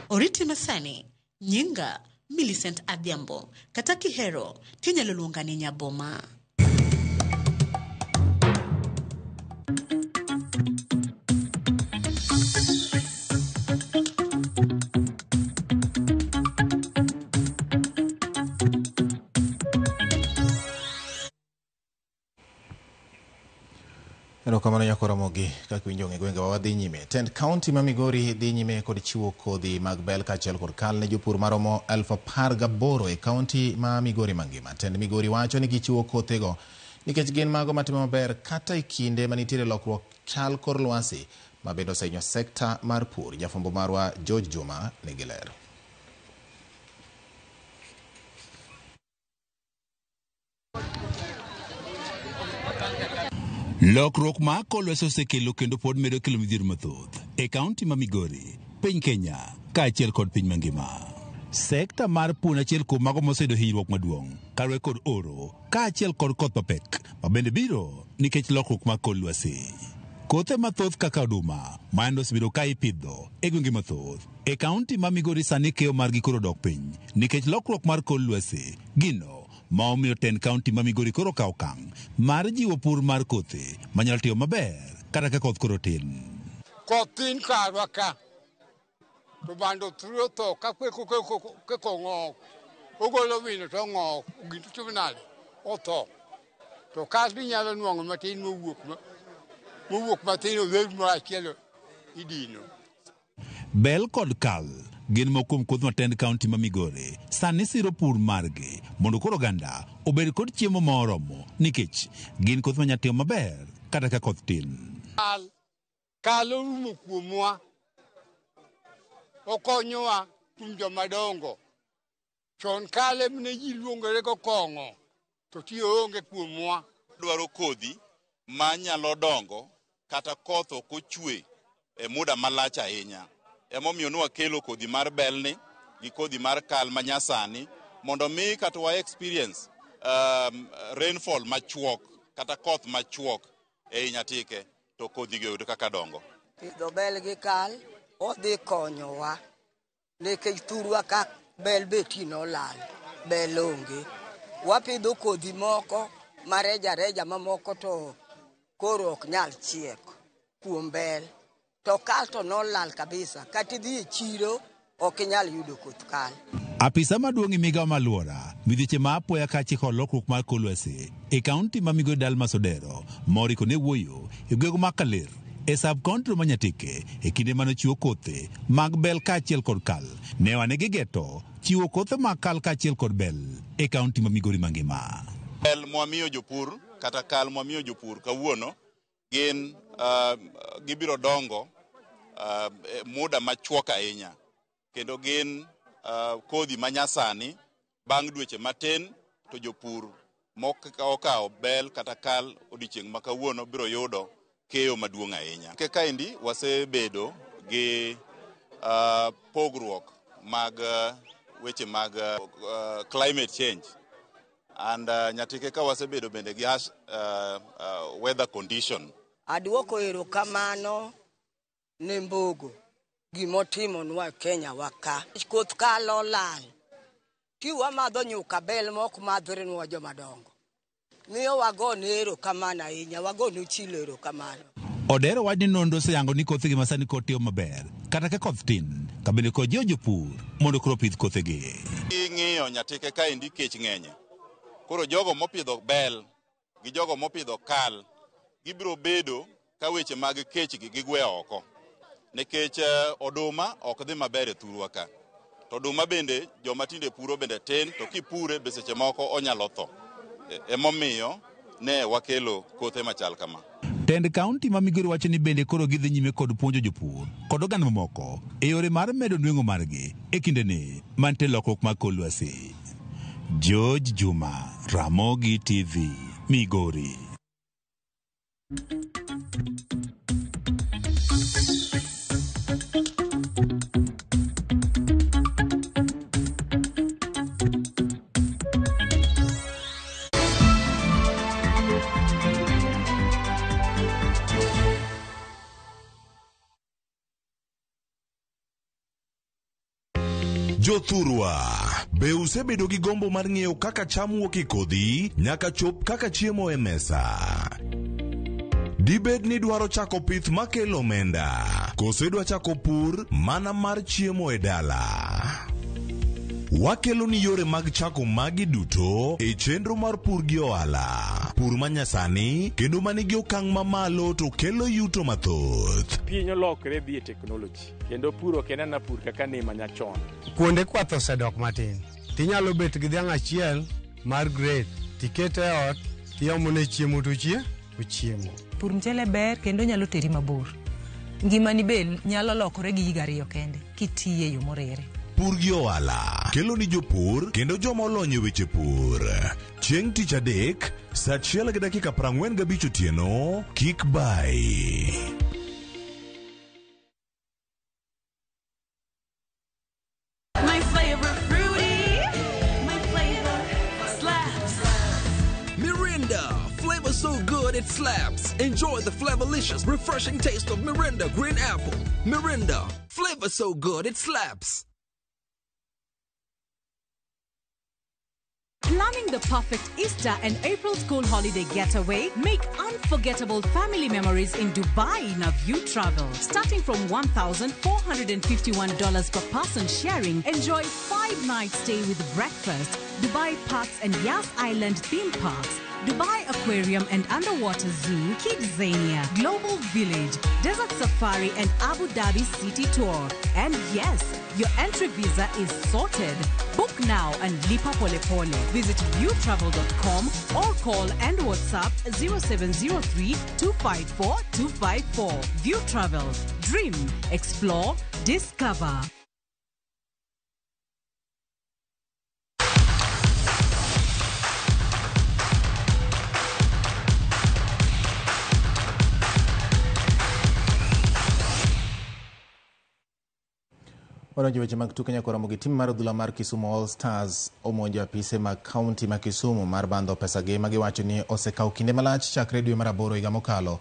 Oriti masani, nyinga Millicent Adhiambo, kata kihero tinyalo luonga ni Nyaboma. Erokamano nyako Ramogi kaka iwinjo ng'e gwengewa wadhi nyime. Tend kaunti ma Migori dhi nyime kod chiwo kodhi mag bel kaachiel kod kal ne jopur maromo 18,000 e kaunti ma Migori mangima. Tend Migori wacho ni gichiwo kothego nikech gin mago matimo maber kata e kinde manitiere lokruok chal kor lwasi ma bende osehinyo sekta mar pur. Jafwambo marwa George Juma nigi ler. Lokruok ma kor lwasi osekelo kendo pod medo kelo midhiero mathoth e kaunti ma Migori, piny Kenya kaachiel kod piny mangima. Sekta mar pur en achiel kuom mago moseyudo hinyruok maduong' kaluwore kod oro kaachiel kod koth mapek ma bende biro nikech lokruok mag kor lwasi. Kothe mathoth kaka oduma ma yande osebedo ka ipidho e gwenge mathoth e kaunti ma Migori sani keyo margi koro odok piny nikech lokruok mar kor lwasi gino ma omiyo tend kaunti ma Migori koro okawo okang' mar jiwo pur mar kothe manyalo timo maber kata ka koth koro tin. Koth tin karwa ka to bando thuro tho ka keko ng'ok ogolo wino to ng'ok gino timo nade otho to kas inyalo nwang'o matin mowuok matin odher moro achiel idino. Bel kod kal gin moko kuom kothe ma tend kaunti ma Migori sani siro pur margi mondo koro oganda obed kod chiemo moromo nikech gin kothe manyalo timo maber kata ka koth tin. Kal, kal orumo kuomwa, okonyowa kuom joma dongo. Chon kal emne ji luongore go kong'o, to ti oonge kuomwa. Dwaro kodhi manyalo dongo kata koth ok ochwe e muda malach ahinya. Emomiyo nwakelo kodhi mar belni gi kodhi mar kal manyasani mondo mi kata wa experience rainfall machuok kata koth machuok ei Nyatike to kodhi gi oyud kaka dongo. Pidho bel gi kal odhi konyowa nikech thurwa ka bel be ti nolal, bel onge. Wapidho kodhi moko mareja reja mamoko to koro ok nyal chiek kuom bel. To kal to nolal kabisa, kata idhi e chiro ok inyal yudo koth kal. Apisa maduong' e migawo mar alwora, midhieche ma apoya kaachiel kod lokruok mar kor lwasi e kaunti ma Migori Dalmas Odero moriko ne wuoyo e gwenge ma Kaler e sub kaunti ma Nyatike e kinde mane ochiwo kothe mag bel kaachiel kod kal. Ne wane gigeto chiwo kothe mag kal kaachiel kod bel e kaunti ma Migori mangima. Bel mwamiyo jopur kata kal mwamiyo jopur kawuono gin gibiro dongo muda machuok ahinya kendo gin kodhi manyasani bang' dweche matin to jopur mokawo bel kata kal odiochieng' ma kawuono biro yudo keyo maduong' ahinya. Kaendi wasebedo gi pogruok mag weche mag climate change and Nyatike ka wasebedo bende gi harsh weather condition. Aduoko erokamano ne Mbogo gimotimonwa e Kenya wa ka. Koth kal olal, ti wamadho nyuka bel mok madhrenwa joma dongo. Miyo wagone erokamano ahinya, wagone Ochilo erokamano. Odero wach ni nonro oseyango ni kothegi masani kod timo maber kata ka koth tin, ka bende kod jiwo jopur mondo koro opidh kothegi. Ing'iyo Nyatike kaendi kech ng'enye. Koro jogo mopidho bel gi jogo mopidho kal gibiro bedo ka weche mag kech gi gigwe oko. Nikech oduma ok dhi maber e thurwa ka. To oduma bende joma tinde puro bende tin to kipure be seche moko onyalo tho. Emomiyo ne wakelo kothe machal kama. Tend kaunti ma Migori wacho ni bende koro gidhi nyime kod puonjo jopur kod oganda mamoko e yore mar medo nweng'o margi e kindeni mantie lokruok mag kor lwasi. George Juma, Ramogi TV, Migori. Jothurwa, be usebedo gi gombo mar ng'eyo kaka cham wuok e kodhi nyaka chop kaka chiemo e mesa? Dibed ni idwaro chako pith makelo omenda, koso idwa chako pur mana mar chiemo e dala? Wakelo ni yore mag chako magi duto e chenro mar pur gi ohala. Pur manyasani kendo manigi okang' mamalo to kelo yuto mathoth. Piny olokre dhi e teknoloji kendo pur ok en ana pur kaka ne manyachon. Kuonde kwath osedok matin. Tinyalo bet gi dhiang' achiel mar grade tikete e ot tiomone chiemo to ochiemo. Pur mchele ber kendo nyalo teri mabor. Ngimani be nyalo lokore gi higa 2 kende kitiye e yo morere. Pur gi ohala kelo ni jopur kendo joma olony e weche pur. Chieng' tich adek, saa 1:45 otieno, kik bai. My flavor fruity, my flavor slaps. Mirinda, flavor so good it slaps. Enjoy the flavorlicious, refreshing taste of Mirinda Green Apple. Mirinda, flavor so good it slaps. Planning the perfect Easter and April school holiday getaway? Make unforgettable family memories in Dubai in a View Travel. Starting from $1,451 per person sharing, enjoy 5-night stay with breakfast, Dubai Parks and Yas Island theme parks, Dubai Aquarium and Underwater Zoo, Kidzania, Global Village, Desert Safari and Abu Dhabi City Tour. And yes, your entry visa is sorted. Book now and lipa pole pole. Visit viewtravel.com or call and WhatsApp 0703 254 254. View Travel. Dream, explore, discover. Wadonjo weche mag tuke nyaka Ramogi. Tim mar adhula mar Kisumu All Stars omonjo apise mag kaunti ma Kisumu mar bandho pesagi ma giwacho ni osekawo kinde malach chakre dwe mar 8 higa mokalo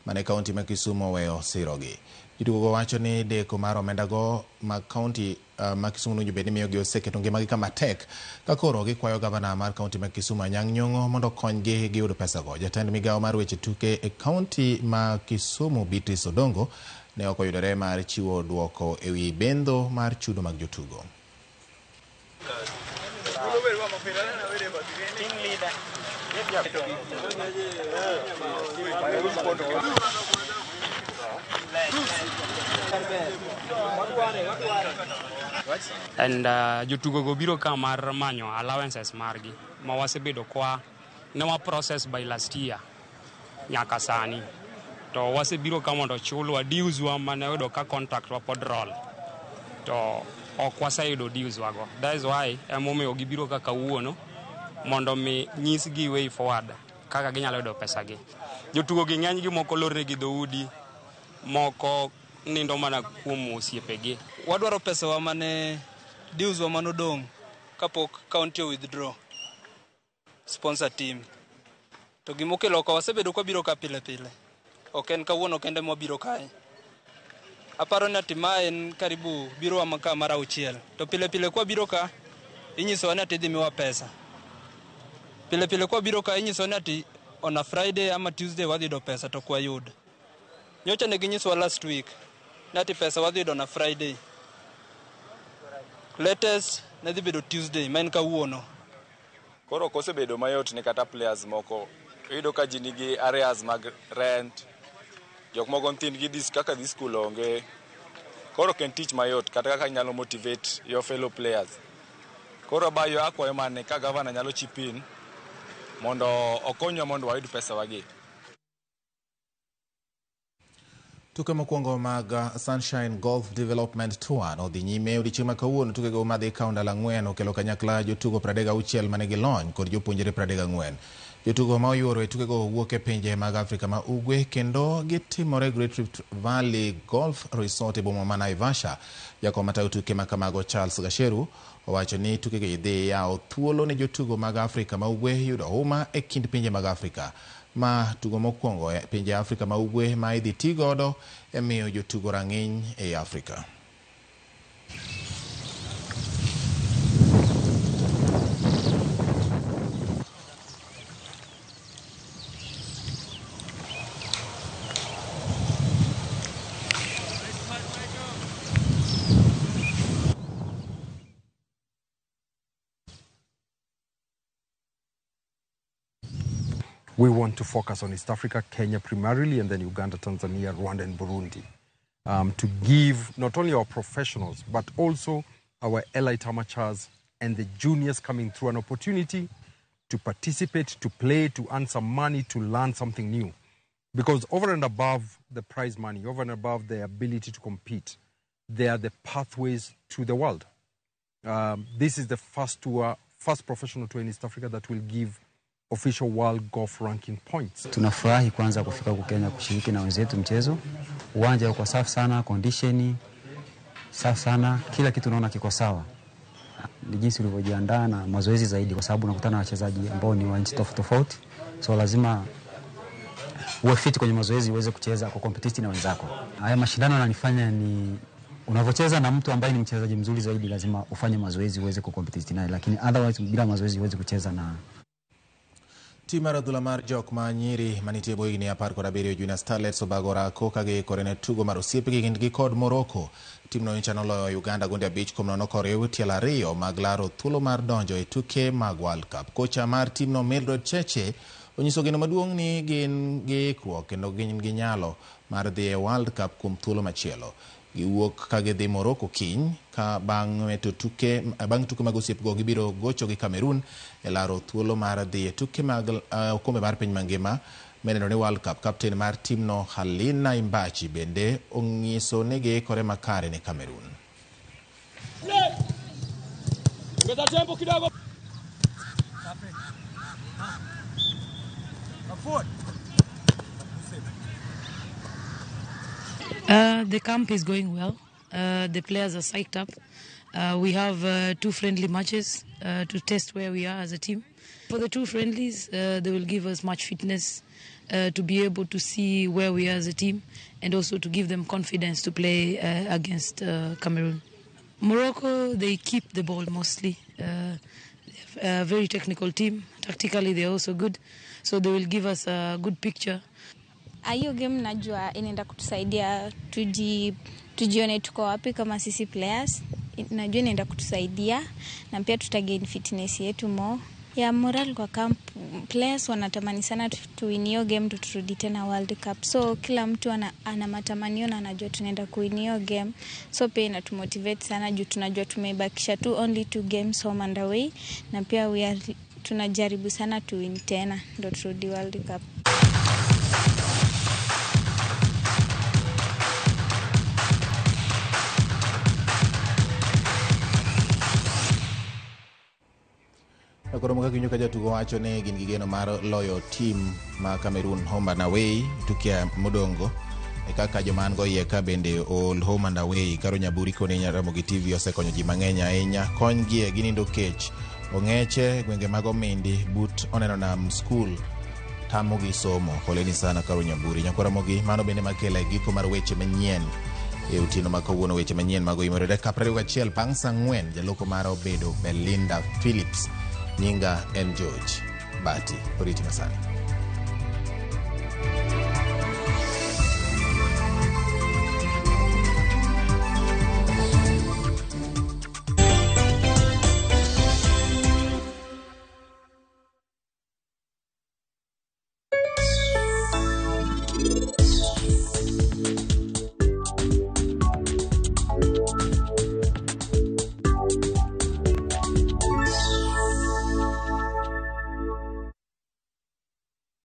mane kaunti ma Kisumu oweyo sirogi. Jotugogo wacho ni deko mar omendago mag kaunti ma Kisumu nowinjo bed ni miyogi oseketo ngimagi kama tek ka koro gikwayo gavana mar kaunti ma Kisumu Anyang' Nyong'o mondo okonygi giyud pesago. Jatend migawo mar weche tuke e kaunti ma Kisumu Beatrice Odongo ne ok oyudore mar chiwo duoko ewi bendho mar chudo mag jotugo. And jotugo go biro ka mar manyo allowances margi ma wasebedo kwa ne wa process by last year nyaka sani. To wasebiro ka mondo chulwa dues wa mane oyudo ka contract wa pod roll. To ok waseyudo dues wago. That is why emomiyo gibiro ka kawuono mondo mi nyisgi way forward kaka ginyalo yudo pesagi. Jotugo gi ng'eny gi moko lorne gi dhoudi, moko nindo mana kuom osiepegi. Wadwaro pesawa mane dues wa manodong' kapok county withdraw sponsor team. To gimokelo ka wasebedo kwabiro ka pile pile. Ok en kawuono kende mwabiro kae. Aparo ni ati ma en karibu biro wa ka mar 6. To pile pile kwabiro ka inyisowa ni ati idhi miwa pesa. Pile pile kwabiro ka inyisowa ni ati on a Friday ama Tuesday wadhi yudo pesa to ok wayud. Nyocha ne ginyisowa last week ni ati pesa wadhi yudo on a Friday. Latest ne dhi bedo Tuesday ma en kawuono. Koro ok osebedo mayot ne kata players moko. Iyudo ka ji nigi areas mag rent. Jok moko nyithindgi dhi kaka dhi school onge. Koro ok en tich mayot kata kaka inyalo motivate your fellow players. Koro abayo akwayo mane ka gavana nyalo chip in mondo okonywa mondo wayud pesa wagi. Tuke mokwongo mag Sunshine Golf Development Tour nodhi nyime odiechieng' ma kawuono. Tukego madhi kawo ndalo 4 okelo kanyakla jotugo 36 manigi lony kod jopuonjre 34. Jotugo ma oyuoro e tukego wuok e pinje mag Afrika ma Ugwe kendo gitimore Great Rift Valley Golf Resort e boma ma Naivasha. Jakom matayo tuke ma kamago Charles Gasheru owacho ni tukegi dhi yawo thuolo ne jotugo mag Afrika ma Ugwe yudo huma e kind pinje mag Afrika. Ma tugo mokwongo e pinje Afrika ma Ugwe ma idhi ti godo e miyo jotugo rang'iny ei Afrika. We want to focus on East Africa, Kenya primarily, and then Uganda, Tanzania, Rwanda, and Burundi, to give not only our professionals, but also our elite amateurs and the juniors coming through an opportunity to participate, to play, to earn some money, to learn something new. Because over and above the prize money, over and above the ability to compete, they are the pathways to the world. This is the first tour, first professional tour in East Africa that will give official world golf ranking points. Tunafurahi kwanza kufika huku Kenya kushiriki na wenzetu mchezo. Uwanja uko safi sana, condition safi sana, kila kitu naona kiko sawa. Ni jinsi ulivyojiandaa na mazoezi zaidi, kwa sababu unakutana na wachezaji ambao ni wa nchi tofauti tofauti, so lazima uwe fit kwenye mazoezi uweze kucheza kwa compete na wenzako. Haya mashindano yananifanya ni unavyocheza na mtu ambaye ni mchezaji mzuri zaidi, lazima ufanye mazoezi uweze kucompete naye, lakini otherwise bila mazoezi huwezi kucheza na. Tim mar adhula mar jok ma nyiri manitie e bwo higni 17 Junior Starlets obago orako ka giikore ne tugo mar osiepgi kindgi kod Morocco. Timno nyocha noloyo Uganda gonde 5-0 koriw tielo ariyo mag laro thuolo mar donjo e tuke mag World Cup. Kocha mar timno Mildred Cheche onyiso geno maduong' ni gin gi ikruok kendo gin gi nyalo mar dhi e World Cup kuom thuolo machielo. Giwuok ka gidhi Morocco kiny ka bang' meto tuke bang' tuke mag osiepgo gibiro gocho gi Cameroon e laro thuolo mar dhi e tuke mag okombe mar piny mangima mineno ni World Cup. Kapten mar timno Halina Imbachi bende onyiso ni giikore makare ne Cameroon. Ongeza tempo kidogo. The camp is going well. The players are psyched up. We have two friendly matches to test where we are as a team. For the two friendlies, they will give us much fitness to be able to see where we are as a team and also to give them confidence to play against Cameroon. Morocco, they keep the ball mostly. A very technical team. Tactically, they're also good. So they will give us a good picture. Hiyo game najua inaenda kutusaidia tujione tuko wapi kama sisi players. Najua inaenda kutusaidia na pia tutagain fitness yetu more. Ya moral kwa camp, players wanatamani sana tuwin hiyo game turudi tena World Cup. So kila mtu ana matamanio na anajua tunaenda kuwin hiyo game. So pia inatumotivate sana juu tunajua tumebakisha tu only 2 games home and away, na pia we are tunajaribu sana tuwin tena ndo turudi World Cup. Koro kaka winjo ka jatugo wacho ni gin gi geno mar loyo tim ma Cameroon home and away tuke modongo e kaka joma an go iye ka bende ol home and away. Karo Nyaburi kone Ramogi TV osekonyo ji mang'eny ahinya, kony gie ginindo kech ong'eche gwenge mag Omindi but oneno nam school tamogi somo. Poleni sana Karo Nyaburi. Nyakwa Ramogi, mano bende makelo e giko mar weche manyien e otieno ma kawuono. Weche manyien mago imore dakika 21 bang' saa 4. Jaloko mara obedo Belinda Phillips. Nyinga en George Bati. Oriti masani.